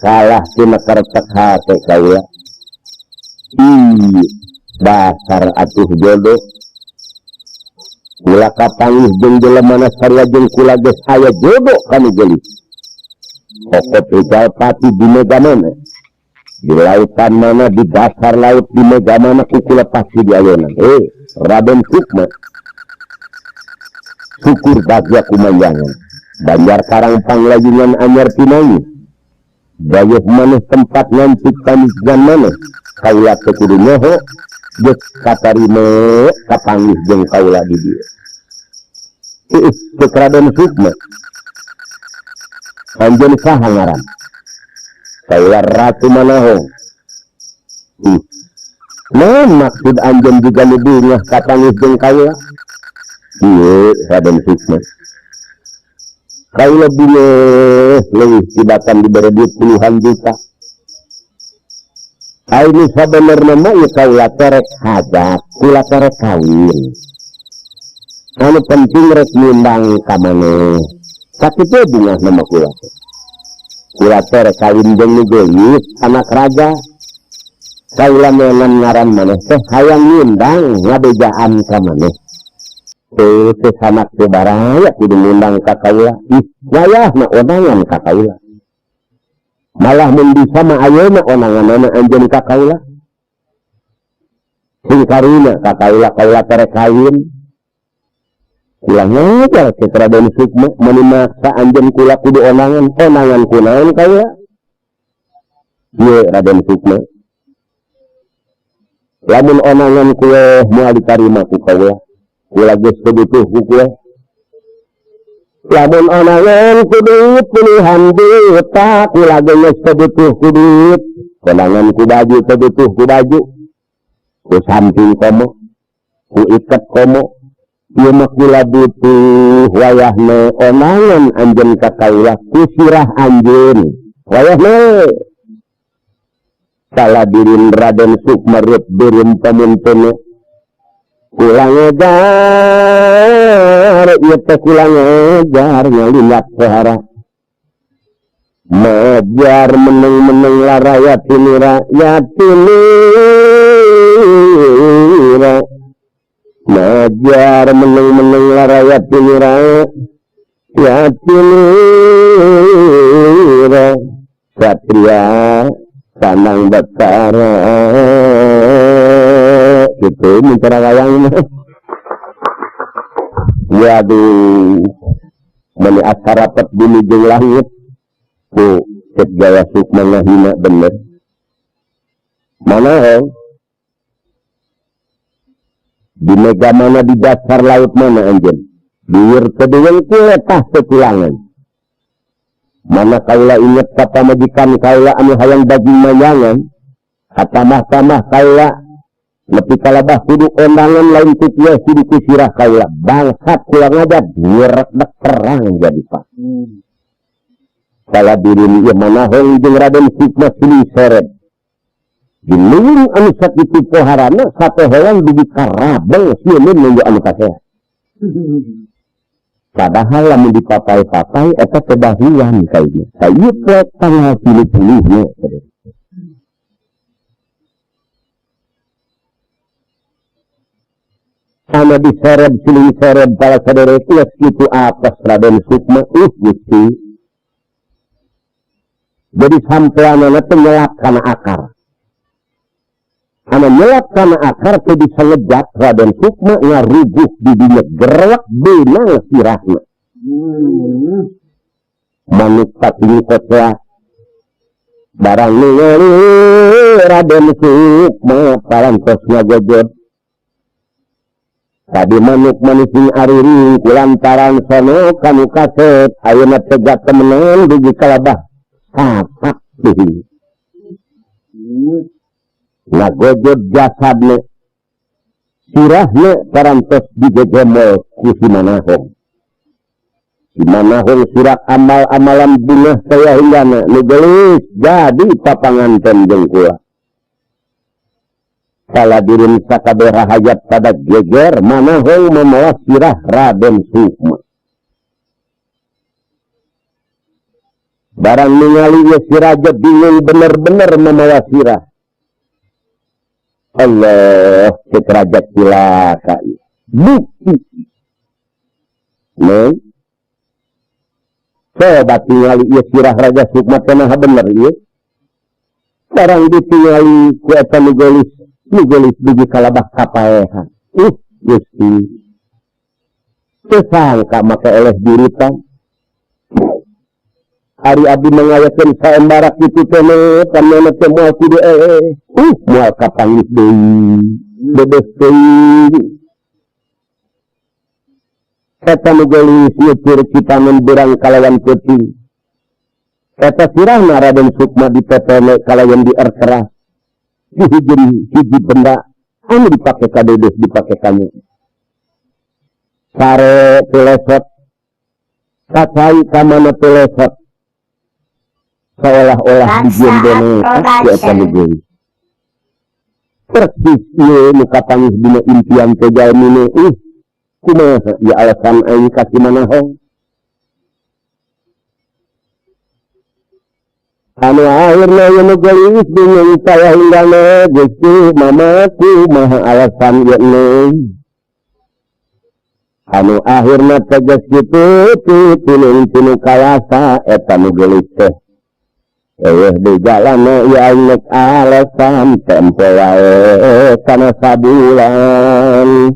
Salah tina kertek hate kaula. Ih, dasar atuh jodoh. Kula kapanggih jeung jelema sarua jeung kula geus aya jodoh kanu geulis. Kokop rijal pati di mega mana? Di lautan mana, di dasar laut di mega mana ku kula pasti diayeuna. Raden Sukma. Syukur bagya kumanjangan. Banjar Karang Panglayungan anyar pinangi. Gayuh maneh tempat ngancik pamizgan maneh. Kaula teu kudu nyoho geus katarima kapanggih jeung kaula di dieu. Ceuk Raden Sukma. Anjeun saha ngaran? Kaula Ratu Manahong. Naon maksud anjeun juga nu bungah kapanggih jeung kaula? Ieu Raden Sukma. Kaula bungah leuwih tibatan dibere duit puluhan juta. Ini sabenerna mah ieu kaula terek hajat, kula terek kawin. Anu penting rek ngundang ka maneh. Sakitu bungahna mah kula teh. Kula terek kawin jeung nu geulis anak raja. Kaula meunang ngaran maneh teh hayang ngundang ngabejaan ka maneh. Teu teu sanak teu baraya kudu ngundang ka kaula. Ih, wayahna onangan ka kaula. Malah mun bisa mah ayeuna onanganana anjeun ka kaula. Sing karunya ka kaula, kaula terek kawin. Kula ngajar ke Raden Sukma meuni maksa anjeun kula kudu onangan, onangan kunaon kaula? Ieu Raden Sukma. Lamun onangan kue moal ditarima ku kaula. Kula geus teu butuh ku kue. Lamun onangan ku duit puluhan juta, kula geus teu butuh ku duit. Onangan ku baju teu butuh ku baju. Ku samping komo, ku iket komo. Ieu mah kula butuh wayahna onangan anjeun ka kaula ku sirah anjeun. Wayahna salah dirin Raden Sukma reup beureum pamuntuna. Kula ngejar ieu teh kula ngejar ngalingat pohara. Majar meneng-meneng laraya tinira ya tinira. Majar meneng-meneng laraya tinira ya tinira. Satria Sanang Batara gitu bicara wayang mah. Waduh, meni asa rapet bumi jeung langit ku cek Jaya Sukma ngahina bener. Mana he? Di mega mana di dasar laut mana anjeun? Bieur teu diwengku letah teu kulangan. Mana kaula inget ka pamajikan kaula anu hayang daging mayangan, katamah-tamah kaula nepi kalabah kudu ondangan lain ku kieu kudu ku sirah kaula. Bangsat kula ngajab nyerekdek perang jadi pak. Kala dirin ieu manahong jeung Raden Sukma silih seret. Di leuweung anu sakitu poharana sato hewan dugi karabeng sieun nunggu anu kasehat. Padahal lamun dipapai-papai eta kedahuan kayaknya. Sayu poe tanggal 30 nya. Sama diseret silih seret para saudara geus kitu atas Raden Sukma Gusti. Jadi sampeanana teh nyelap kana akar. Ana nyelap kana akar teh bisa ngejat Raden Sukma ngaruguh di dinya gerwak beunang sirahna. Manuk pating kotea barang ningali Raden Sukma parantos ngagejot. Tadi manuk manising ariring kulantaran sono kanu kaset ayeuna tegak temenan dugi kalabah sapak deui. Ngagojot jasadna sirahna parantos digegemol ku si Manahong. Si Manahong sirak amal-amalan bunah saya hinggana nu geulis jadi papanganten jeung kula. Saladirin sakabeh rahayat pada geger Manahong mamawa sirah Raden Sukma. Barang ningali ieu si raja bingung bener-bener mamawa sirah. Allah, cek raja cilaka ieu. Bukti. Neng. Coba tingali ieu sirah Raja Sukma teh naha bener ieu. Barang ditingali ku eta nu geulis, nu geulis dugi kalabah kapaehan. Gusti. Teu sangka make eleh juritan. Ari abdi mengayakeun saembara kitu teh pamena teh moal kudu eleh. Moal kapanggih deui. Bebeh teuing. Eta nu geulis nyucur citanen beurang kalawan peuting. Eta sirahna Raden Sukma dipepene kalawan dierkeras. Dihijin hiji benda anu dipake ka dedeh dipake ka nyu. Sare pelesot kacai ka mana pelesot. Seolah-olah Laksa dijieun boneka si eta nu Production. geulis. Persis ieu nu kapanggih dina impian teh jalmina. Kumaha ieu alasan aing ka si Manahong? Anu akhirna ieu nu geulis bingung saya hinggana Gusti mama kumaha alasan ieu neng. Anu akhirna tegas kitu tinung-tinung kawasa eta nu geulis teh. Eueuh di jalan ieu aing nek alasan tempo wae kana sabulan.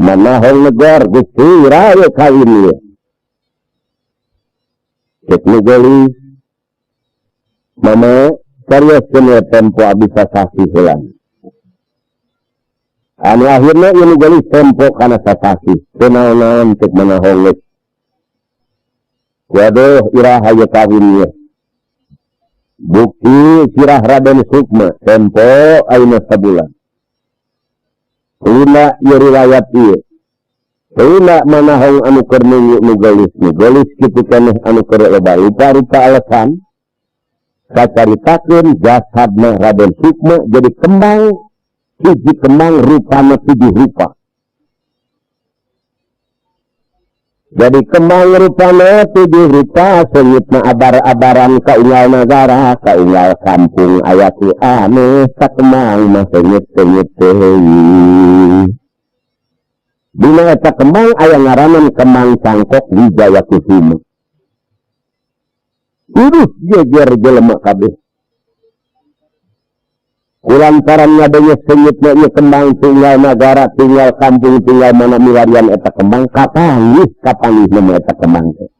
Manahong negor Gusti raya kawin ieu. Cek nu geulis mama seriuskeun we tempo abdi sasasi heula. Anu akhirna ieu nu geulis tempo kana sasasi. Teu naon-naon cek Manahong geus. Waduh iraha ieu kawin ieu. Bukti sirah Raden Sukma tempo ayeuna sabulan. Lina ieu riwayat ieu. Lina Manahong anu keur nunggu nu geulis, nu geulis kitu keneh anu keur loba rupa-rupa alasan. Kacaritakeun jasadna Raden Sukma jadi kembang, hiji kembang rupana 7 rupa. Jadi kembang rupana 7 rupa, seungitna abar-abaran ka unggal nagara, ka unggal kampung aya ku aneh, ka kembang mah seungit-seungit teuing. Dina eta kembang aya ngaranan kembang cangkok Wijaya Kusuma. Uduh geger jelema kabeh. Kulantaran ngadenge seungitna ieu kembang tinggal nagara, tinggal kampung, tinggal mana milarian eta kembang, kapanggih, kapanggih nama eta kembang teh.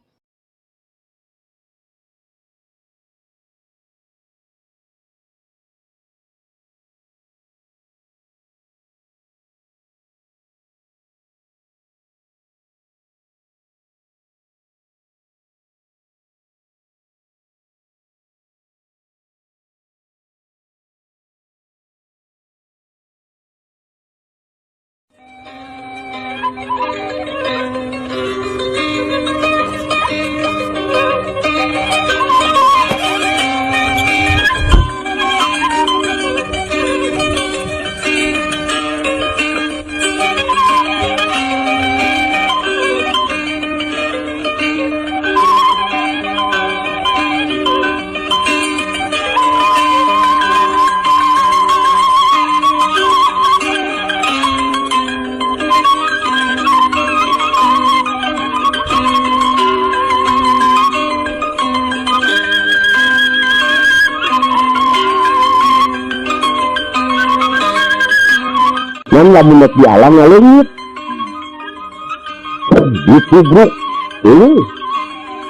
Ngan lamun di alam ngaleungit. Ditubruk ini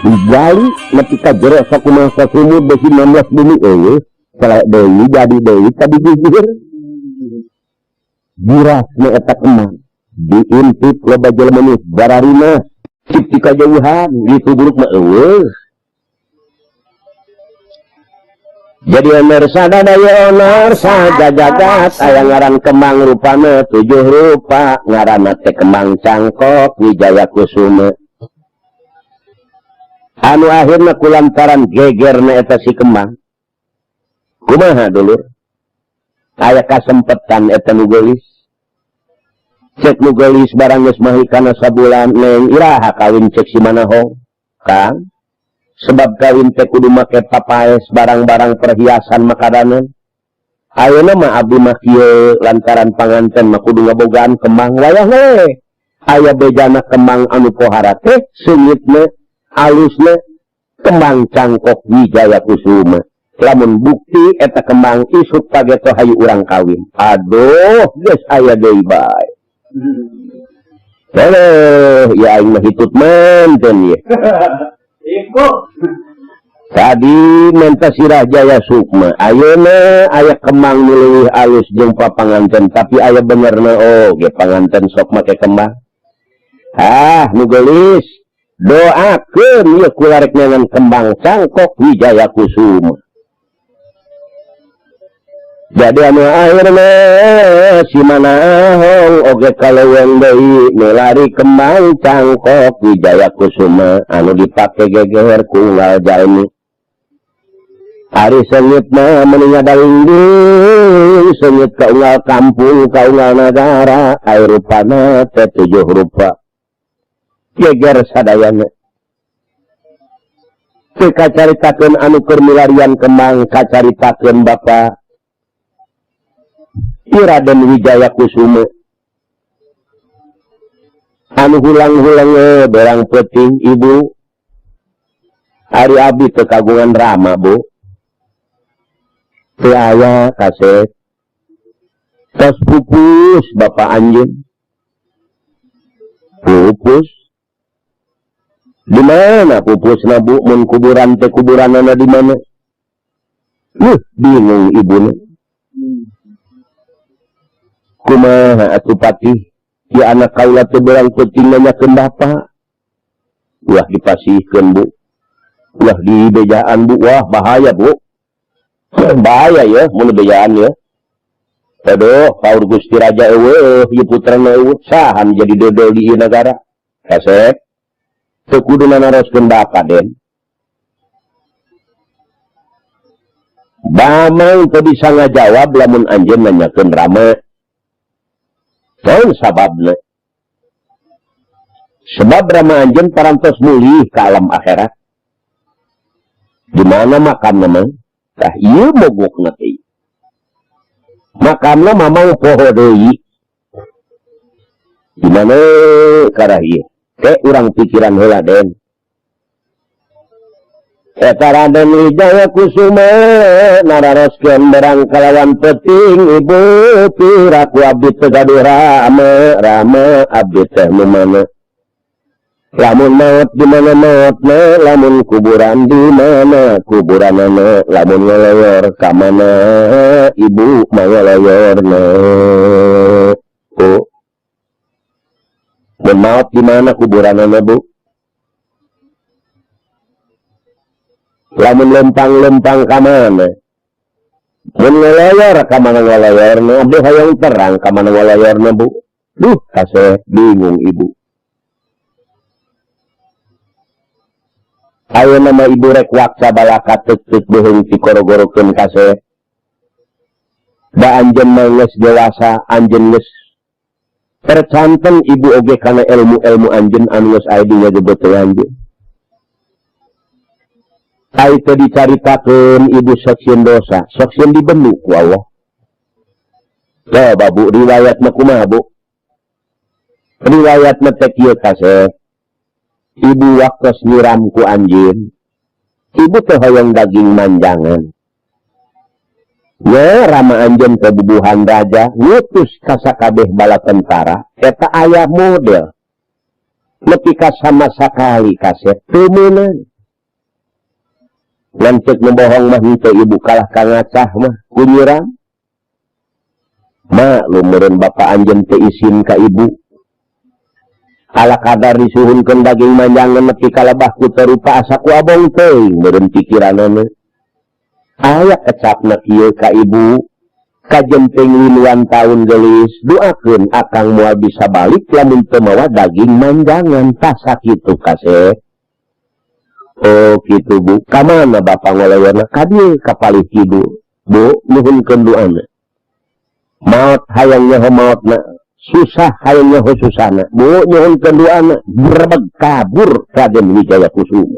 digali nepi ka jero sakumaha sumur beusi 16 bumi eueuh selek deui jadi deui tadi gigir. Girasna eta kemang diintip loba jelema nu bararina cik ti kajauhan ditubruk mah eueuh. Jadi onar sadadaya onar sajajagat aya ngaran kembang rupana 7 rupa ngaranna teh kembang cangkok Wijaya Kusuma. Anu akhirna kulantaran gegerna eta si kembang. Kumaha dulur? Aya kasempetan eta nu geulis. Cek nu geulis barang geus mahi kana sabulan neng iraha kawin cek si Manahong. Kang sebab kawin teh kudu make papaes barang-barang perhiasan makadanan. Ayeuna mah abdi mah kieu lantaran panganten mah kudu ngabogaan kembang wayah we. Aya bejana kembang anu pohara teh seungitna alusna kembang cangkok Wijaya Kusuma. Lamun bukti eta kembang isuk pageto hayu urang kawin. Aduh geus aya deui bae. Heuh, ya aing mah hitut menten ye. Tadi menta sirah Jaya Sukma ayeuna aya kembang nu leuwih alus jeung papanganten tapi aya benerna oge panganten sok make kembang. Ah nu geulis doakeun ieu kularek ngan kembang cangkok Wijaya Kusuma. Jadi anu akhirna si Manahong oge kaleuweung deui milari kembang cangkok Wijaya Kusuma anu dipake geger ku unggal jalmi. Ari seungit mah meuni ngadalingding seungit ka unggal kampung ka unggal nagara aya rupana teh tujuh rupa geger sadayana. Teu kacaritakeun anu keur milarian kembang kacaritakeun Bapak Ki Raden Wijaya Kusuma anu hulang-hulang berang peuting ibu ari abdi teu kagungan rama bu teu aya kaset tos pupus bapak anjeun pupus di mana pupusna bu mun kuburan teh kuburanana di mana bingung ibuna kumaha atuh patih ieu anak kaula teh berang peuting nanyakeun bapak ulah dipasihkeun bu ulah dibejaan bu wah bahaya bu bahaya ya mun bejaan ya aduh paur Gusti Raja eueuh ieu putrana eueuh sahan jadi dodol di ieu nagara kasep teu kudu naroskeun bapak den Bamang teu bisa ngajawab lamun anjeun nanyakeun rama naon sababna sebab rama anjeun parantos mulih ka alam akhirat di mana makamna mah tah ieu mogokna teh makamna mamang poho deui di mana karah ieu ke urang pikiran heula den eta Raden Wijaya Kusuma nararoskeun berang kalawan peuting ibu piraku abdi teu gaduh rame rame abdi teh nu mana lamun maot di mana maotna lamun kuburan di mana kuburanana lamun ngeleyor ka mana ibu mangeleyorna bu mun maot di mana kuburanana bu lamun lempang-lempang ka mana mun ngeleyor ka mana ngeleyorna abdi hayang terang ka mana ngeleyorna bu duh kaseh bingung ibu ayeuna mah ibu rek waksa balaka teuk-teuk beuheung tikoro-gorokeun kaseh da anjeun mah geus dewasa anjeun geus tercanten ibu oge kana ilmu-ilmu anjeun anu geus aya di ngagebeuteung anjeun ai teu dicaritakeun ibu sok sieun dosa sok sieun dibendu ku Allah coba bu riwayat mah kumaha bu riwayat mah teh kieu kaseh ibu waktos nyiram ku anjeun ibu teh hoyong daging manjangan nya rama anjeun teh bubuhan raja ngutus ka sakabeh bala tentara eta aya model nepi ka sama sakali kaseh teu meunang ngan ceuk nu bohong mah henteu ibu kalah ka ngacah mah ku nyiram maklum meureun bapa anjeun teu isin ka ibu ala kadar disuhunkeun daging manjangan nepi ka lebah ku teu rupa asa ku abong teuing meureun pikiranana aya kecapna kieu ka ibu kajemping liluan taun geulis doakeun akang moal bisa balik lamun teu mawa daging manjangan tah sakitu kaseh oh kitu bu ka mana bapa ngoloyorna ka dieu ka palih kidul bu nuhunkeun doana maot hayang nyaho maotna susah hayang nyaho susahna bu nyuhunkeun doana berebeg kabur Raden Wijaya Kusuma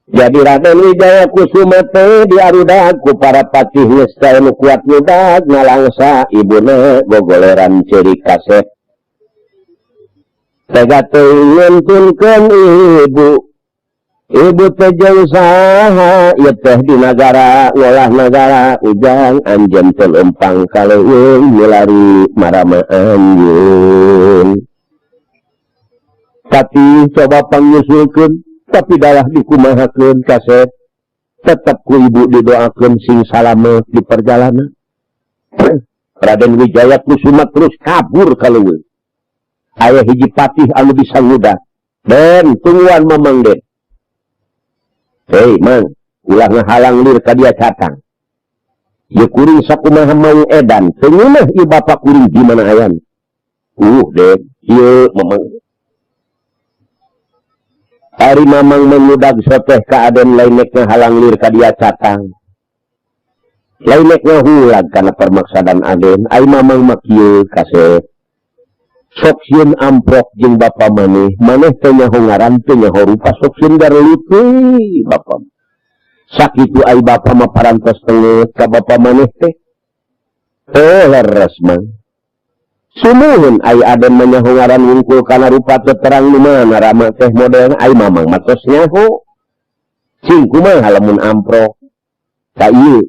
jadi Raden Wijaya Kusuma teh diarudag ku para patih geus teh nu kuat nyudag ngalangsa ibuna gogoleran ceurik kasep tega teuing ngentunkeun ibu ibu teh jeung saha ieu teh di nagara ngolah nagara ujang anjeun teh lempang ka leuweung milari marama anjeun tapi coba pangnyusulkeun tapi dalah dikumahakeun kasep tetep ku ibu didoakeun sing salamet di perjalanan Raden Wijaya Kusuma terus kabur ka leuweung aya hiji patih anu bisa ngudag den tungguan mamang den hei mang ulah ngahalang lir ka dia catang ieu kuring sakumaha mau edan teu ngeunah ieu bapa kuring di mana ayan den ieu mamang Ari Mamang mengudag soteh ka Aden lain nek ngahalang lir ka dia catang. Lain nek ngahulag kana permaksadan Aden. Ai Mamang mah kieu kasep. Sok sieun amprok jeung bapa maneh, maneh teh nyaho ngaran teh nyaho rupa sok sieun garelut we bapa. Sakitu ai bapa mah parantos tenget ka bapa maneh teh. Teu leres mah. Sumuhun ai Aden mah nyaho ngaran wungkul kana rupa teu terang nu mana rama teh modelna ai Mamang mah tos nyaho. Cing kumaha lamun amprok ka ieu.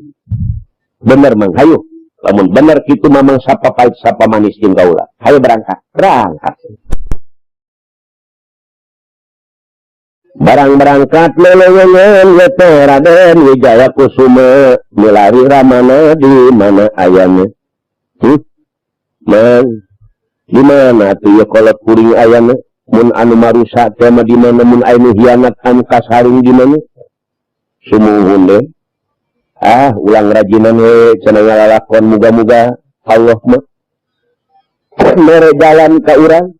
Bener Mang, hayu. Lamun bener kitu Mamang sapa pahit sapa manis jeung kaula. Hayu berangkat. Berangkat. Barang berangkat lelewengan ye teh Raden Wijaya Kusuma milari ramana di mana ayana? Mang, di mana atuh ieu kolot kuring ayana? Mun anu marusak teh mah di mana, mun aya nu hianat anu kasaring di mana? Sumuhun deh. Ah, ulang rajinan we cenah ngalalakon muga-muga Allah mah mere jalan ka urang.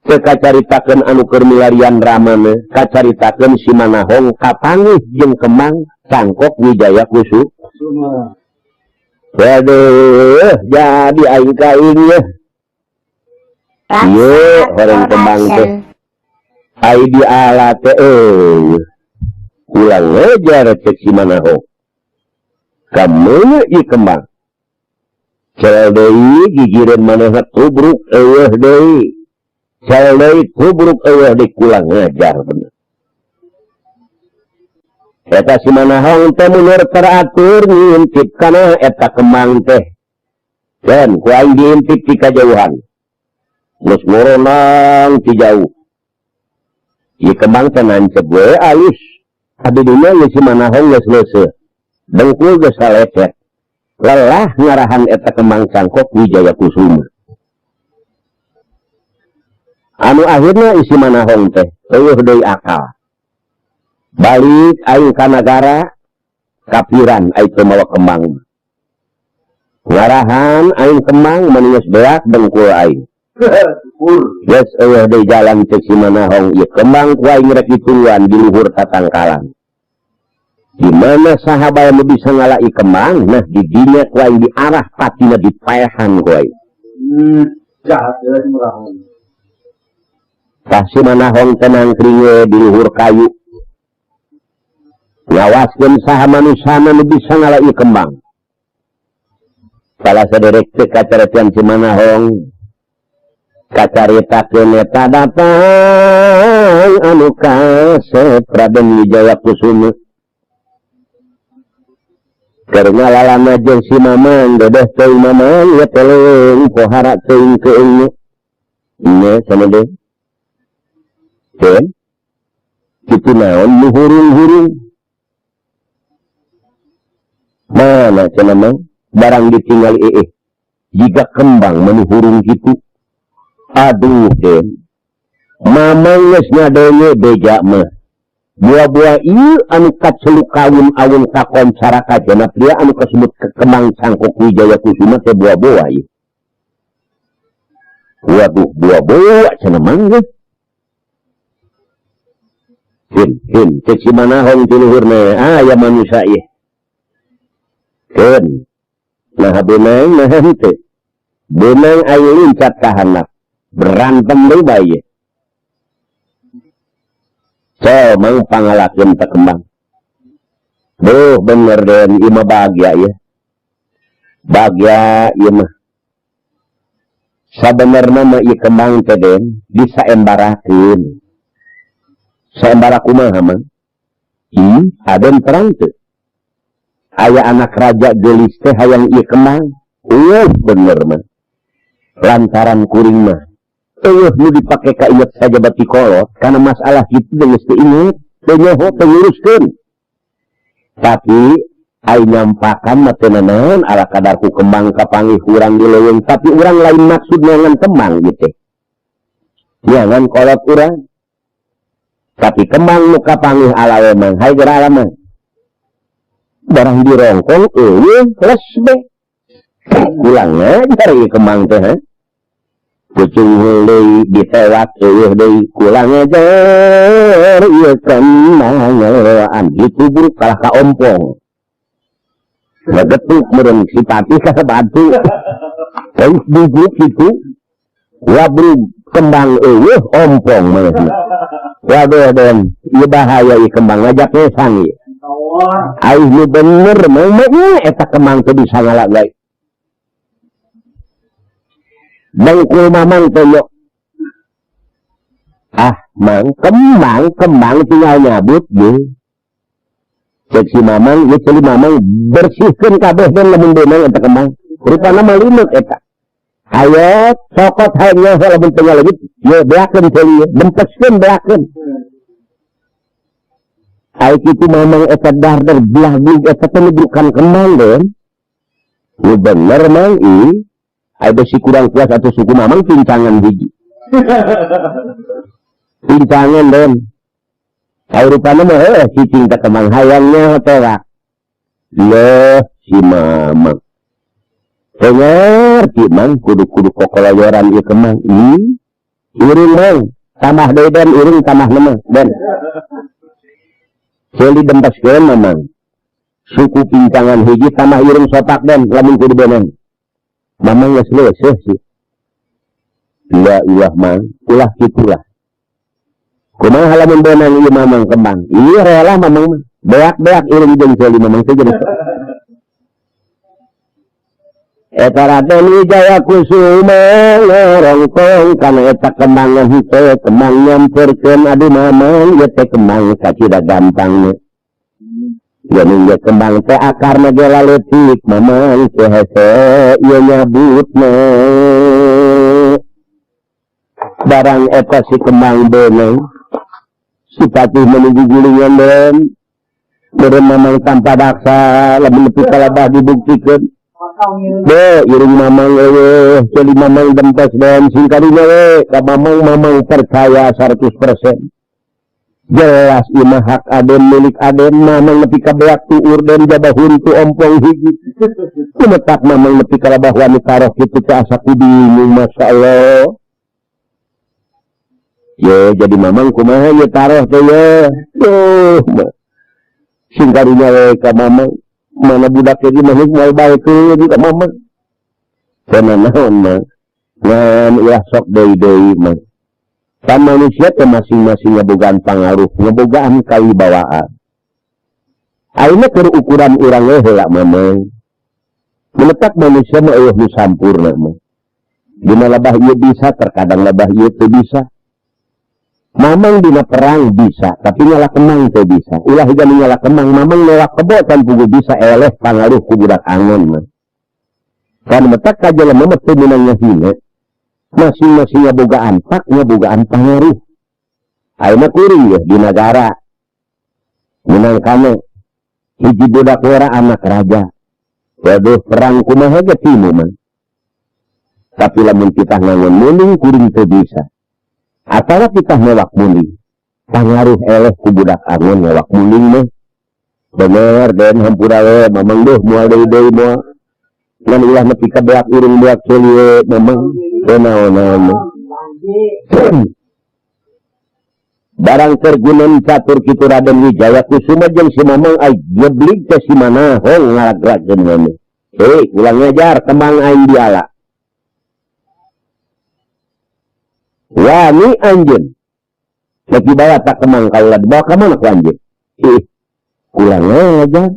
Teu kacaritakeun anu keur milarian ramana, kacaritakeun si Manahong kapanggih jeung Kemang cangkok Wijaya Kusuma. Waduh, jadi aing ka aing yeuh. Ieu horeng kembang teh. Ai di ala teh euy. Ulang ngejar cek si Manahong. Kameuna ieu kembang. Cel deui gigireun manehna tubruk eueuh deui. Cel deui tubruk eueuh deui kulang ngajar bener. Eta si Manahong teh mundur teratur ngintip kana eta kembang teh. Dan ku aing diintip ti kajauhan. Geus ngoronang ti jauh. Ieu kembang teh nancep we alus. Adudunya geus si Manahong geus leuseuh. Dengkul geus salecet. Lelah ngarahan eta kembang cangkok Wijaya Kusuma. Anu akhirna isi Manahong teh eueuh deui akal. Balik aing ka nagara kapiran aing teu mawa kembang. Ngarahan aing kembang mun geus beak dengkul aing. Geus eueuh deui jalan cek si Manahong ieu kembang ku aing rek ditungguan di luhur tatangkalan. Di mana saha bae nu bisa ngalai kembang, nah di dinya ku aing diarah patina dipaehan ku aing. Jahat ya si Manahong. Tah si Manahong teh nangkring we di luhur kayu. Ngawaskeun saha manusana nu bisa ngalai kembang. Salah saderek teh kacaretian si Manahong. Kacaritakeun eta datang anu kasep Raden Wijaya Kusuma. Keur ngalalana jeung si Mamang dedeh teuing Mamang ye teh leuweung pohara teuing keueungna. Nya cenah deui. Cenah kitu naon nu hurung-hurung. Mana cenah Mang barang ditinggal ieu jiga kembang meni hurung kitu. Aduh den. Mamang geus ngadenge beja mah. Buah-buah ieu anu kaceluk kawin awun kakoncara kajana pria anu kasebut kemang cangkok Wijaya Kusuma teh buah-buah ieu. Waduh buah-buah cenah Mang geus. Hin hin cek si Manahong ti luhurna aya manusia ieu. Keun. Nah beunang nah henteu. Beunang aing lincat ka handap. Berantem deui bae ieu. So, mang pangalakeun teh kembang. Duh, bener den, ieu mah bagya ieu. Bagya ieu mah. Sabenerna mah ieu kembang teh den disaembarakeun. Saembara kumaha mah? Ih, Aden terang teu. Aya anak raja geulis teh hayang ieu kembang. Bener mah. Lantaran kuring mah eueuh nu dipake ka inget saja bati kolot karena masalah kitu geus teu inget, teu nyaho, teu nguruskeun. Tapi ai nyampakan mah teu nanaon ala kadar ku kembang kapanggih urang di leuweung, tapi urang lain maksud neangan kembang gitu. Neangan kolot urang. Tapi kembang nu kapanggih ala we mang, hayu geura ala mah. Barang dirongkong eueuh les be. Ulang ngajar ieu kembang teh ha. Kucing deui ditewak eueuh deui kurang ajar ieu kembang ngelewaan ditubruk kalah ka ompong. Ngegetuk meureun si patih ka batu. Terus dubruk kitu wabrug kembang eueuh ompong manehna. Waduh den, ieu bahaya ieu kembang ngajak ngesang ieu. Aing nu bener mah eta kembang teh bisa ngala gae. Bengkul mamang toyok. Ah, mang kembang kembang tinggal nyabut ye. Cek si mamang, ye ceuli mamang bersihkeun kabeh den lamun beunang eta kembang. Rupana mah lineuk eta. Ayo cokot hae nyaho lamun teu ngaleungit, ye beakeun ceuli ye, dempeskeun beakeun. Ai kitu mamang eta darder belah gug eta teh nubrukan kembang den. Nu bener mang ih. Ada si kurang puas atau suku mamang pincangan hiji. Pincangan den. Ai rupana mah heuh cicing ka kembang hayangnya tewak. Leuh si mamang. Teu ngerti mang kudu-kudu kokoloyoran ieu kembang. Ih, iring mang, tambah deui den iring tambah nemah den. Ceuli dempeskeun mamang. Suku pincangan hiji tambah iring sotak den lamun kudu beneng. Mamang geus leuseuh sih. La ilah mang, ulah kitulah. Kumaha lamun benang ieu mamang kembang? Ieu rela mamang mah. Beak-beak iring jeung ceuli mamang teh jadi. Eta Raden Wijaya Kusuma ngarongkong kana eta kembangan henteu kembang nyamperkeun aduh mamang ieu teh kembang kacida gampangna. Jadi ieu kembang teh akarna ge laletik mamang teh hese ieu nyabutna. Barang eta si kembang beunang si patih menuju gulingan den. Meureun mamang tanpa daksa lamun nepi ka labah dibuktikeun. Be iring mamang eueuh ceuli mamang dempes den sing kadinya we ka mamang mamang percaya 100%. Jelas ieu mah hak aden milik aden mamang nepi ka beak tuur den jaba huntu ompong hiji. Kumetak mamang nepi ka labah wani taroh kitu teh asa ku bingung masyaallah. Ye jadi mamang kumaha ye taroh teh ye. Duh, sing karunya we ka mamang mana budak ge mah moal bae teu ka mamang. Cenah naon mah ngan ulah sok deui-deui mah. Kan manusia teh masing-masing ngebogaan pangaruh, ngebogaan kawibawaan. Ayeuna keur ukuran urang we heula mamang. Meletak manusia mah eueuh nu sampurna mah. Dina lebah ieu bisa, terkadang lebah ieu teu bisa. Mamang dina perang bisa, tapi nyala kemang teu bisa. Ulah higa nu nyala kemang, mamang nolak kebo can pugu bisa eleh pangaruh ku budak angon mah. Kan metak ka jelema mah teu meunang ngahina. Masing-masing ngabogaan pak, ngabogaan pangaruh. Ayeuna kuring ye di nagara. Minangkana hiji budak wera anak raja. Waduh perang kumaha ge timu mah. Tapi lamun kita ngangon muning kuring teu bisa. Atawa kita newak muning. Pangaruh eleh ku budak angon newak muning mah. Bener den hampura we mamang duh moal deui-deui moal. Ngan ulah nepi ka beak iring beak ceuli we mamang. Teu naon-naon mah. Barang tergunan catur kitu Raden Wijaya Kusuma jeung si Mamang ai jeblig teh si Manahong ngalagrakeun mah. Hei, ulah ngajar kembang aing diala. Wani anjeun. Rek dibawa tak kembang kaula dibawa ka mana ku anjeun? Ih, ulah ngajar.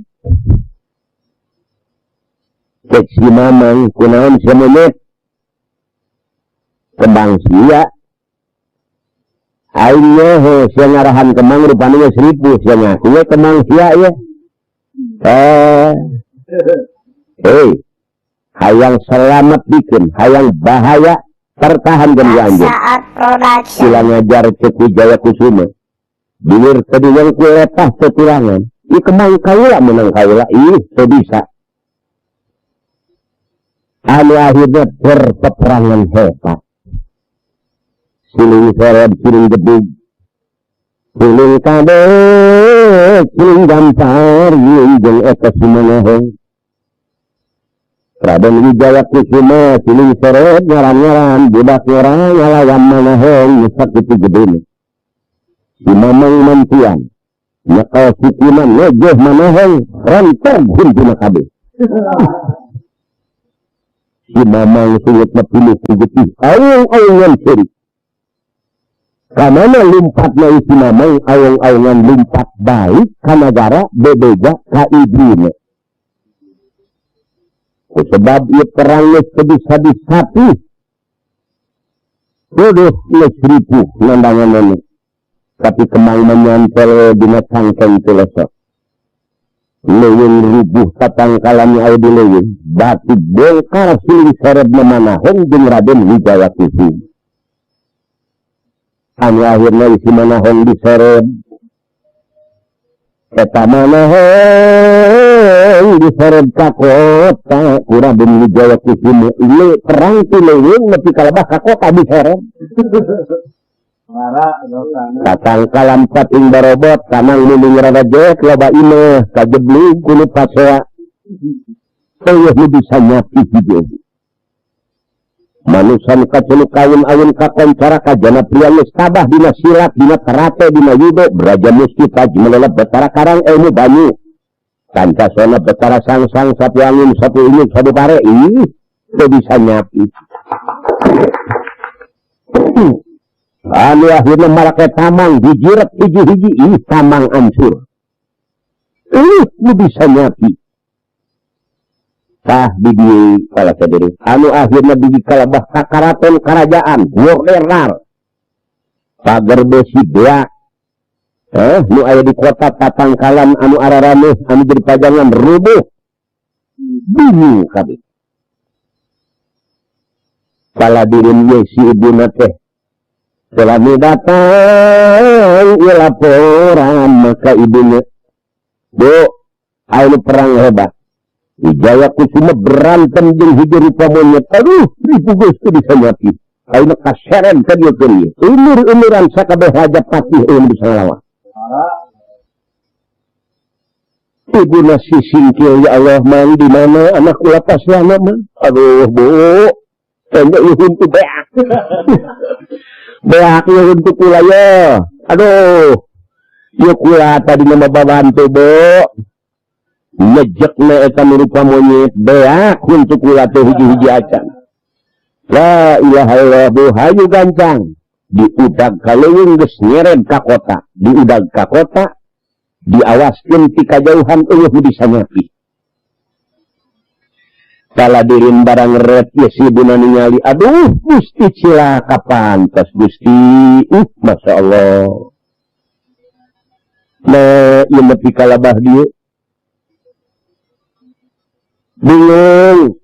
Cek si Mamang kunaon sia monyet? Kembang sia. Aing nyaho sia ngarahan kembang rupana geus ripuh sia ngaku we kembang sia ye. Hei, hayang selamat bikin, hayang bahaya pertahankan ku anjeun. Sila ngajar cek Wijaya Kusuma. Bilir tadi yang ku lepah tetulangan. Ih kembang kaula menang kaula, ih teu bisa. Anu akhirnya berpeperangan hebat. Siling sereb, siling gedug, siling kadek, siling gampar, jeung eta si Manahong. Raden Wijaya Kusuma siling seret ngaran-ngaran budak ngora ngalawan Manahong nu sakitu gedena. Si Mamang mantuan nyekel sukuna nejoh Manahong rontok huntuna kabeh. Si Mamang sungut pinuh ku getih aung-aungan seuri. Kamana lumpatna si Mamang aung-aungan lumpat balik ka nagara bebeja ka ibuna. Sebab ieu perang geus teu bisa disapi. Bodoh geus ripuh nandanganana. Tapi kemang menyantel dina cangkeng telesok. Leuweung rubuh tatangkalan aya di leuweung. Batu bongkar siling serebna Manahong jeung Raden Wijaya Kusuma. Anu akhirna si Manahong diseret. Eta Manahong diseret ka kota ku Raden Wijaya Kusuma. Ieu perang ti leuweung nepi ka lebah ka kota diseret. Tatangkalan pating barobot kanang lulung rada jek loba imeh kajeblug ku nu pasea. Eueuh nu bisa nyapi hiji. Manusan kaceluk kawin-awin kakoncara kajana pria geus tabah dina silat dina karate dina judo beraja musti taj melelep betara karang ilmu banyu. Kanca sona betara sang-sang sapu angin sapu inyuk sapu pare ih teu bisa nyapi. Anu akhirna marake tamang dijiret hiji-hiji ih tamang ancur. Ih nu bisa nyapi. Tah di dieu kala sadeureun. Anu akhirna biji kalebah ka karaton karajaan Wolerar. Pager besi beak. Nu aya di kota Tatangkalan anu ararameh anu jadi pajangan rubuh. Bingung kabeh. Kaladirin ye si ibuna teh. Selami datang ieu laporan maka ibunya. Bu, anu perang hebat. Wijaya Kusuma berantem jeung hiji rupa monyet. Aduh, ribu geus teu bisa nyapi. Ayeuna kaseren ka dieu keur ieu. Ulur-uluran sakabeh raja patih eueun bisa ngalawan. Ibuna si singkil ya Allah mang di mana anak kula paslana mah. Aduh, Bu. Tanya ieu huntu beak. Beak ieu huntu kula ye. Aduh. Ieu kula tadi mah babantu, Bu. Ngejekna eta nu rupa monyet beak huntu kula teh hiji-hiji acan. La ilaha illallah bu hayu gancang. Diudag ka leuweung geus nyeret ka kota, diudag ka kota, diawaskeun ti kajauhan eueuh nu bisa nyapi. Kaladirin barang ret ye si ibuna ningali, aduh Gusti cilaka pantas Gusti. Masya Allah. Nah, ieu nepi ka labah dieu. Bingung.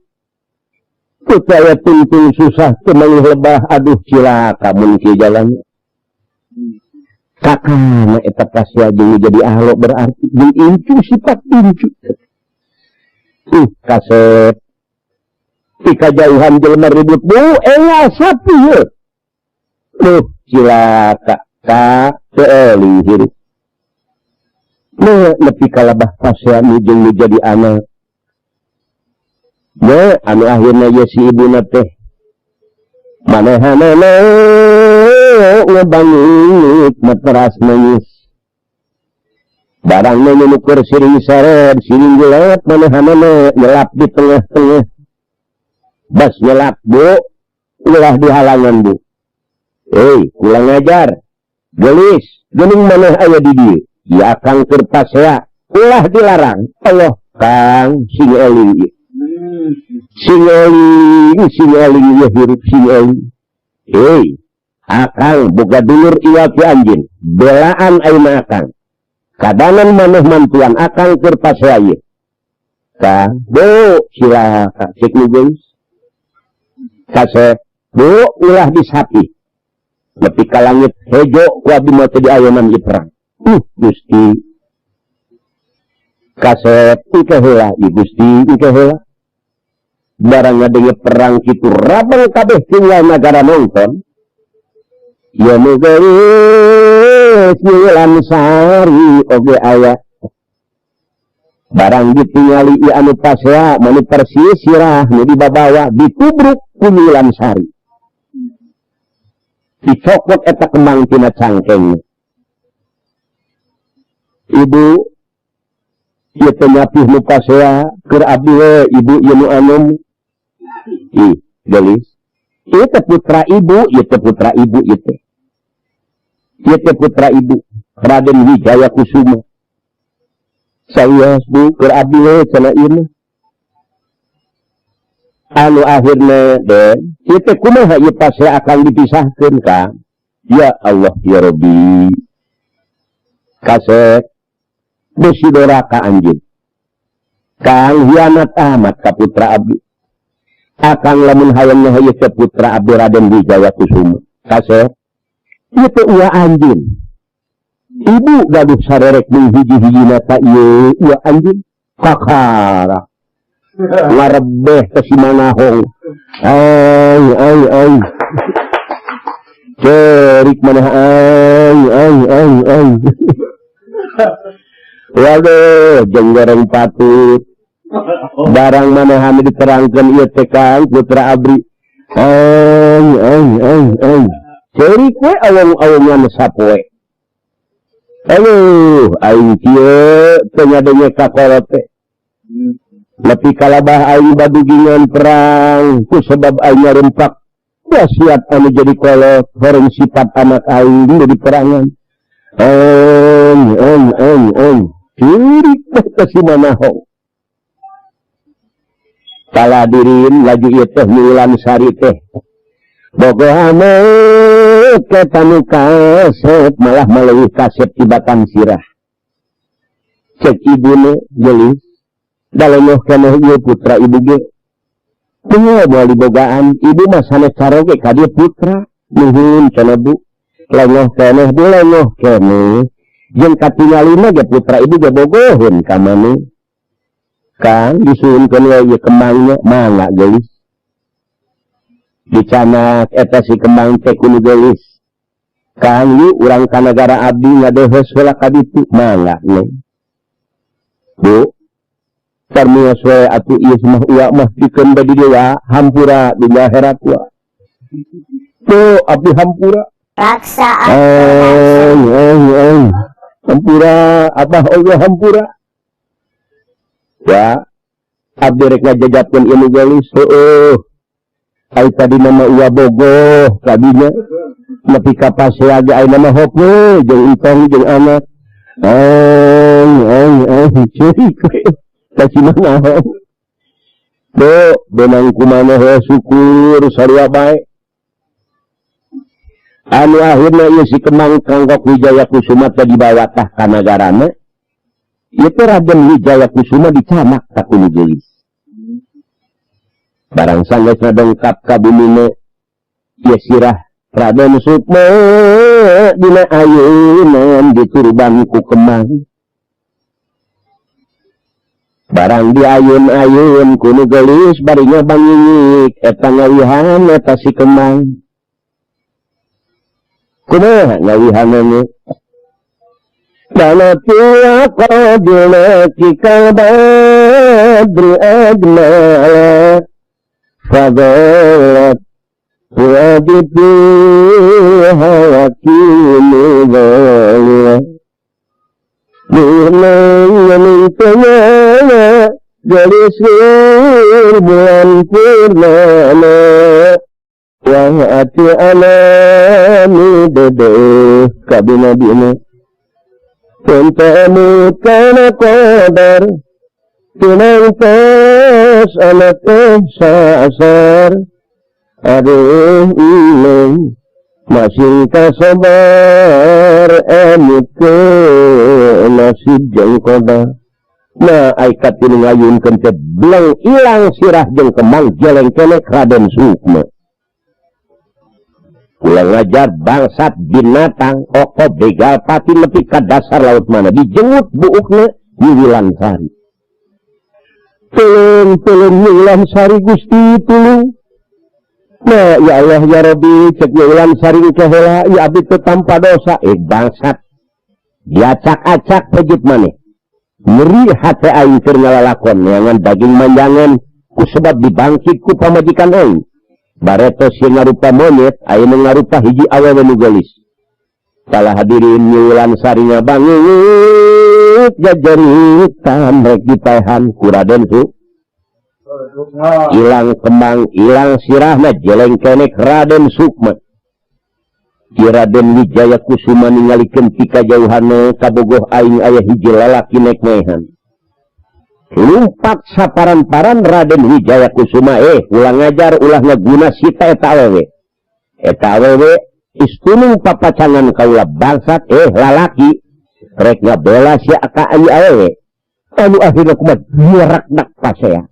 Percaya tuntung susah temangi lebah aduh cilaka mun kieu jalan. Kakana eta pasea jeung jadi ahlo berarti jeung incu sifat incu. Kasep. Ti kajauhan jelema ribut bu engal sapi ye. Cilaka ka teu euling hirup. Nepi ka labah pasea nu jeung nu jadi anak. Ye, anu akhirna ye si ibuna teh manehanana ngebangit materas nangis. Barang nunukur siring sared, siring gulet manehanana nyelap di tengah-tengah. Bas nyelap bu, ulah di halangan bu. Kurang ajar. Gelis, geuning maneh aya di dieu. Ya kang keur pasea, ulah dilarang. Allah kang sing eling ieu. Sing eling, sing eling ieu hirup sing eling. Akang boga dulur iwal ti anjeun. Belaan ayeuna akang. Kadanan maneh mantuan akang keur pasea ieu. Kang, bu, silakan cek nu geus. Kasep, bu, ulah disapi. Nepi ka langit hejo ku abdi mah teu diayonan ieu perang. Gusti. Kasep, engke heula ieu Gusti, engke heula. Barang ngadenge perang kitu rabeng kabeh tinggal nagara nonton. Ya nu geus Wulan Sari oge aya. Barang ditingali ieu anu pasea mani persis sirah nu dibabawa ditubruk ku Nyi Wulan Sari. Dicokot eta kembang tina cangkeng. Ibu, ieu teh nyapih nu pasea keur abdi we ibu ieu nu anom. Ih, geulis. Ieu teh putra ibu, ieu teh putra ibu ieu teh. Ieu teh putra ibu, Raden Wijaya Kusuma. Sawios bu, keur abdi we cenah ieu mah. Anu akhirna den, ieu teh kumaha ieu pasea akan dipisahkeun ka? Ya Allah ya Rabbi. Kasep besi doraka anjeun. Kang hianat amat ka putra abdi. Akang lamun hayang nyaho ieu teh putra abdi Raden Wijaya Kusuma. Kasep ieu teh uwa anjeun. Ibu gaduh sarerek mung hiji-hijina ta ieu uwa anjeun. Kakara ngarebeh ke si Manahong. Ay ay ay. Cerik maneh ay ay ay ay. Waduh, jeung goreng patut. Barang manehna diterangkeun ieu teh Kang putra abdi. Ay ay ay ay. Cerik we awong-awongan sapoe. Aduh, aing kieu teu ngadenge ka kolot teh. Nepi kalabah aing badugingan perang ku sebab aing nyarempak wasiat anu jadi kolot horeng sifat anak aing jadi perangan. Eng eng eng eng. Cerik teh ka si Manahong. Kaladirin laju ieu teh Nyi Wulan Sari teh. Bogohana ka nu kasep malah maleuwih kasep tibatan sirah. Cek ibune geulis dalengoh keneh ieu putra ibu ge. Teu moal dibogaan ibu mah sanes caroge ka dieu putra. Nuhun cenah bu. Lengoh keneh bu lengoh keneh. Jeung katingalina ge putra ibu ge bogoheun ka maneh. Kang disuhunkeun we ieu kembangnya mangga geulis. Dicanak eta si kembang teh ku nu geulis. Kang yuk urang ka nagara abdi ngadeheus heula ka ditu mangga neng. Bu, permios we atuh ieu mah uwa mah pikeun badi dewa hampura di akhirat wa. Tuh abdi hampura. Raksa Eng eng eng. Hampura abah oge hampura. Ya, abdi rek ngajajapkeun ieu nu geulis heueuh. Ai tadi nama uwa bogoh kadinya nepi ka pasea ge ayeuna mah hop we jeung entong jeung anak. Eng eng eng ceurik we ka si Manahong. Bu, benang kumaneh we syukur sarua bae. Anu akhirna ieu si Kemang Kangkok Wijaya Kusuma teh dibawa tah ka nagarana. Ieu teh Raden Wijaya Kusuma dicanak ka ku nu geulis. Barang sanggeus dongkap ka bumina ieu sirah Raden Sukma dina ayunan diturban ku Kemang. Barang diayun-ayun ku nu geulis bari ngabangingik eta ngawihan eta si Kemang. Kumaha ngawihanana? Banati qadilaki kalbadri ajmala fadalat wajib hawakini dhalila Nirnaya garis bulan purnama Wah ati alami dede kabina bina Tentamu kana qadar Tinangtas anak sasar Aduh ileng masih kasabar emut ke nasib jeung qadar. Nah ai katineng ngayunkeun teh bleng ilang sirah jeung kemang jeleng keneh Raden Sukma. Ulah ngajar bangsat binatang oko begal pati nepi ka dasar laut mana dijengut buukna di Wilansari. Tulung tulung Wilansari Gusti tulung. Nah ya Allah ya Rabbi cek Wilansari ke heula ya abdi teu tanpa dosa bangsat. Diacak-acak pejit maneh. Nyeri hate aing keur ngalalakon neangan daging manjangan ku sebab dibangkit ku pamajikan aing. Bareto sieun ngarupa monyet, ayeuna ngarupa hiji awewe nu geulis. Pala hadirin Nyi Sari ngabangun jajeritan rek dipaehan ku Raden Su. Ilang kembang ilang sirahna jeleng kenek Raden Sukma. Ki Raden Wijaya Kusuma ningalikeun ti kajauhanna kabogoh aing aya hiji lalaki nek maehan. Lumpat saparan-paran Raden Wijaya Kusuma ulah ngajar ulah ngaguna sita eta awewe. Eta awewe istunung papacangan kaula bangsat lalaki rek ngabela sia ka ayu awewe. Anu akhirna kumaha diraknak pasea.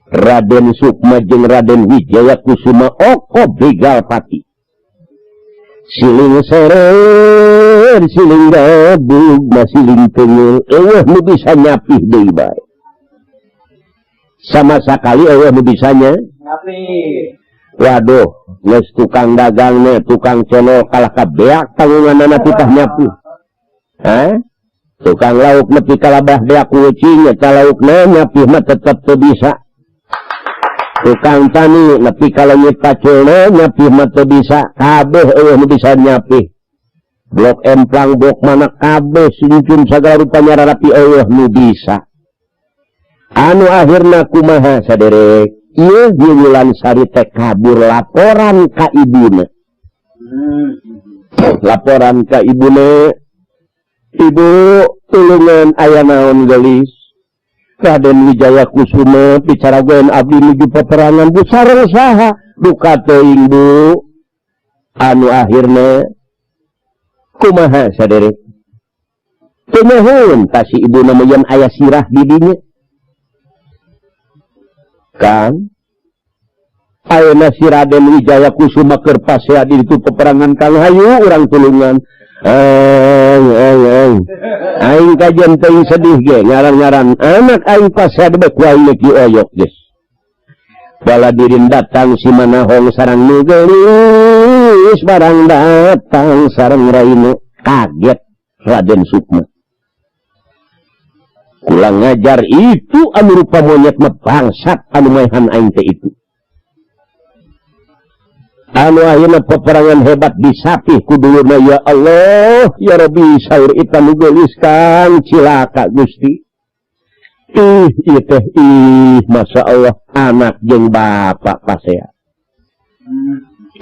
Raden Sukma jeung Raden Wijaya Kusuma oko begal pati. Siling seren, siling gabug, masiling tengil, eueuh nu bisa nyapih deui bae. Sama sakali eueuh nu bisa nyapih. Waduh, geus tukang dagangna, tukang cendol kalah ka beak tanggunganna titah nyapih. Hah? Tukang lauk nepi ka labah beak kucing eta laukna nyapih mah tetep teu bisa. Tukang tani nepi ka leungit paculna nyapih mah teu bisa, kabeh eueuh nu bisa nyapih. Blok emplang blok mana kabeh sincun sagala rupanya rarapi eueuh nu bisa. Anu akhirna kumaha saderek? Ieu Nyi Wulansari teh kabur laporan ka ibuna. Laporan ka ibuna, ibu tulungan aya naon geulis. Raden Wijaya Kusuma bicara goen abdi nuju peperangan bu sareng saha duka teuing bu. Anu akhirna kumaha saderek? Teu nyahun ta si ibuna mah yen aya sirah di dinya. Kang, ayeuna si Raden Wijaya Kusuma keur pasea di ditu peperangan Kang hayu urang tulungan. Aing, aing kajian teuing sedih ge ngaran-ngaran anak aing pasea bek wae deuk dioyok geus. Baladirin datang si Manahong sareng nu geulis barang datang sareng raina kaget Raden Sukma. Kula ngajar itu anu rupa monyet mah bangsat anu maehan aing teh itu. Anu ayeuna peperangan hebat disapih ku dulurna ya Allah ya Rabbi saur eta nu geulis Kang cilaka Gusti. Ih ieu teh ih Masya Allah anak jeung bapak pasea.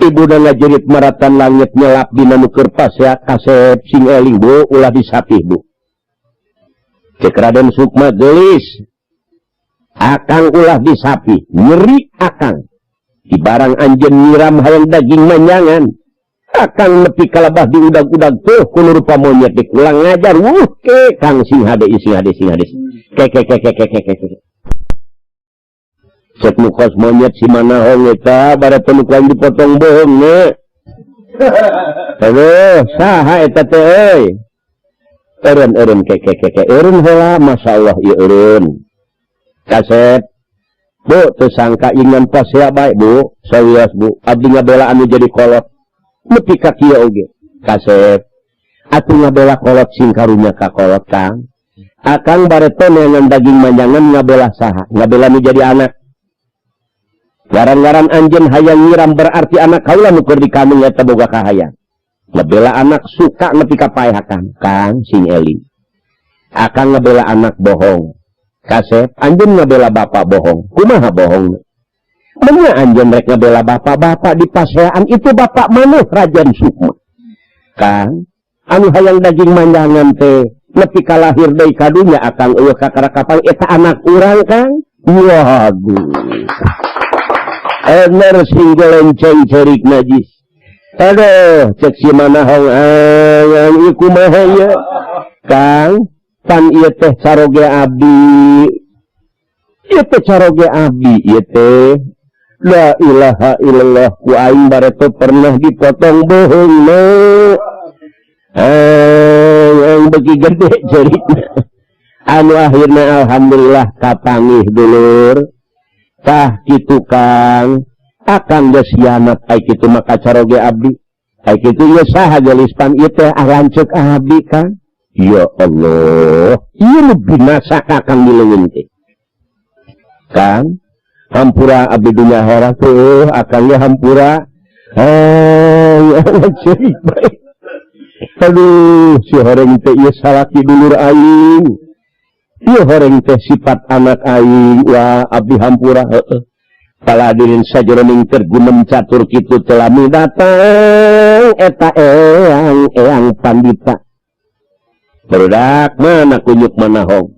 Ibu dan ngajerit maratan langit nyelap dina nu keur pasea kasep sing eling bu ulah disapih bu. Cek Raden Sukma geulis akang ulah disapih nyeri akang. Di barang anjeun nyiram hayang daging manjangan akang nepi kalabah diudag-udag tuh kuno rupa monyet dikulang ngajar wuh ke kang sing hade sing hade sing hade ke ke ke ke ke ke ke cek nu kos monyet si Manahong eta bare teu nu kuang dipotong bohongna. Aduh saha eta teh euy eureun eureun ke ke ke ke eureun heula masyaallah ieu eureun kasep Bu, tersangka ingan pasea bae bu, sawios bu, abdi ngabela anu jadi kolot, nepi ka kieu oge, kasep. Atuh ngabela kolot sing karunya ka kolot kang. Akang bareto neangan daging manjangan ngabela saha, ngabela nu jadi anak. Ngaran-ngaran anjeun hayang nyiram berarti anak kaula nu keur dikandung eta boga kahayang. Ngabela anak suka nepi ka paeh akang, kang sing eling. Akang ngabela anak bohong. Kasep, anjeun ngabela bapak bohong. Kumaha bohong? Menya anjeun rek ngabela bapak-bapak di paseaan itu bapak maneh Raden Sukma. Kang, anu hayang daging manjangan teh nepi ka lahir deui ka dunya akang eueuh kakara kapang eta anak urang Kang. Waduh. Ener sing gelenceng cerik najis. Aduh, cek si Manahong ayang ieu kumaha ieu? Kang, pan ieu teh caroge abdi. Ieu teh caroge abdi ieu teh. La ilaha illallah ku aing bareto pernah dipotong bohongna. Yang beki gede cerita. Anu akhirna alhamdulillah kapanggih dulur. Tah kitu Kang, akang geus hianat ai kitu mah kacaroge abdi. Ai kitu ieu saha geulis pan ieu teh lanceuk abdi Kang. Ya Allah, ieu nu binasa kakang di leuweung teh. Kang, hampura abdi dunya akhirat tuh, akang ge hampura. Eh, ya Allah, ceurik bae. Aduh, si horeng teh ieu salaki dulur aing. Ieu horeng teh sifat anak aing. Wah, abdi hampura heueuh. Paladirin sajeroning tergunem catur kitu telami datang eta eyang eyang pandita. Barudak mana kunyuk mana hong.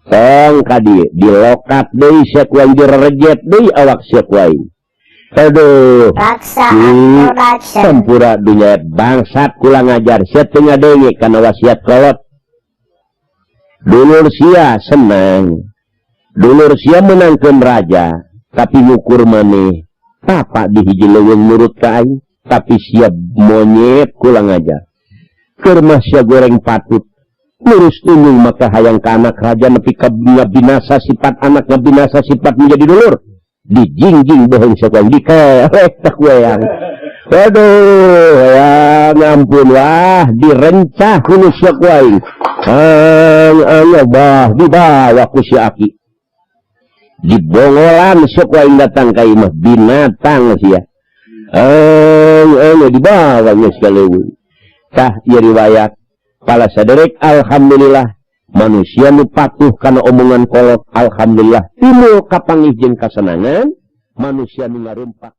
Tong ka dieu dilokat deui sia ku aing, direrejet deui awak sia ku aing. Aduh, Raksaan Production. Hampura dunya bangsat, kula ngajar sia teu ngadenge kana wasiat kolot. Dulur sia senang. Dulur sia menangkeun raja, tapi ngukur maneh tapa di hiji leuweung nurut ka aing, tapi sia monyet, kula ngajar. Keur mah sia goreng patut. Lurus tunjung maka hayang ka anak raja nepi ka ngabinasa sifat anak, ngabinasa sifat menjadi dulur. Dijingjing bohong sia ku aing, dikerek tak ku eyang. Aduh, ya ngampun wah, direncah ku nu sia ku aing. Ang aya bah dibawa ku si aki. Dibongolan sia ku aing datang ka imah binatang sia. Ang aya dibawa geus ka leuweung. Tah ieu riwayat pala saderek, alhamdulillah manusia nu patuh kana omongan kolot, alhamdulillah timbul kapanggih jeung kasenangan manusia nu ngarumpak.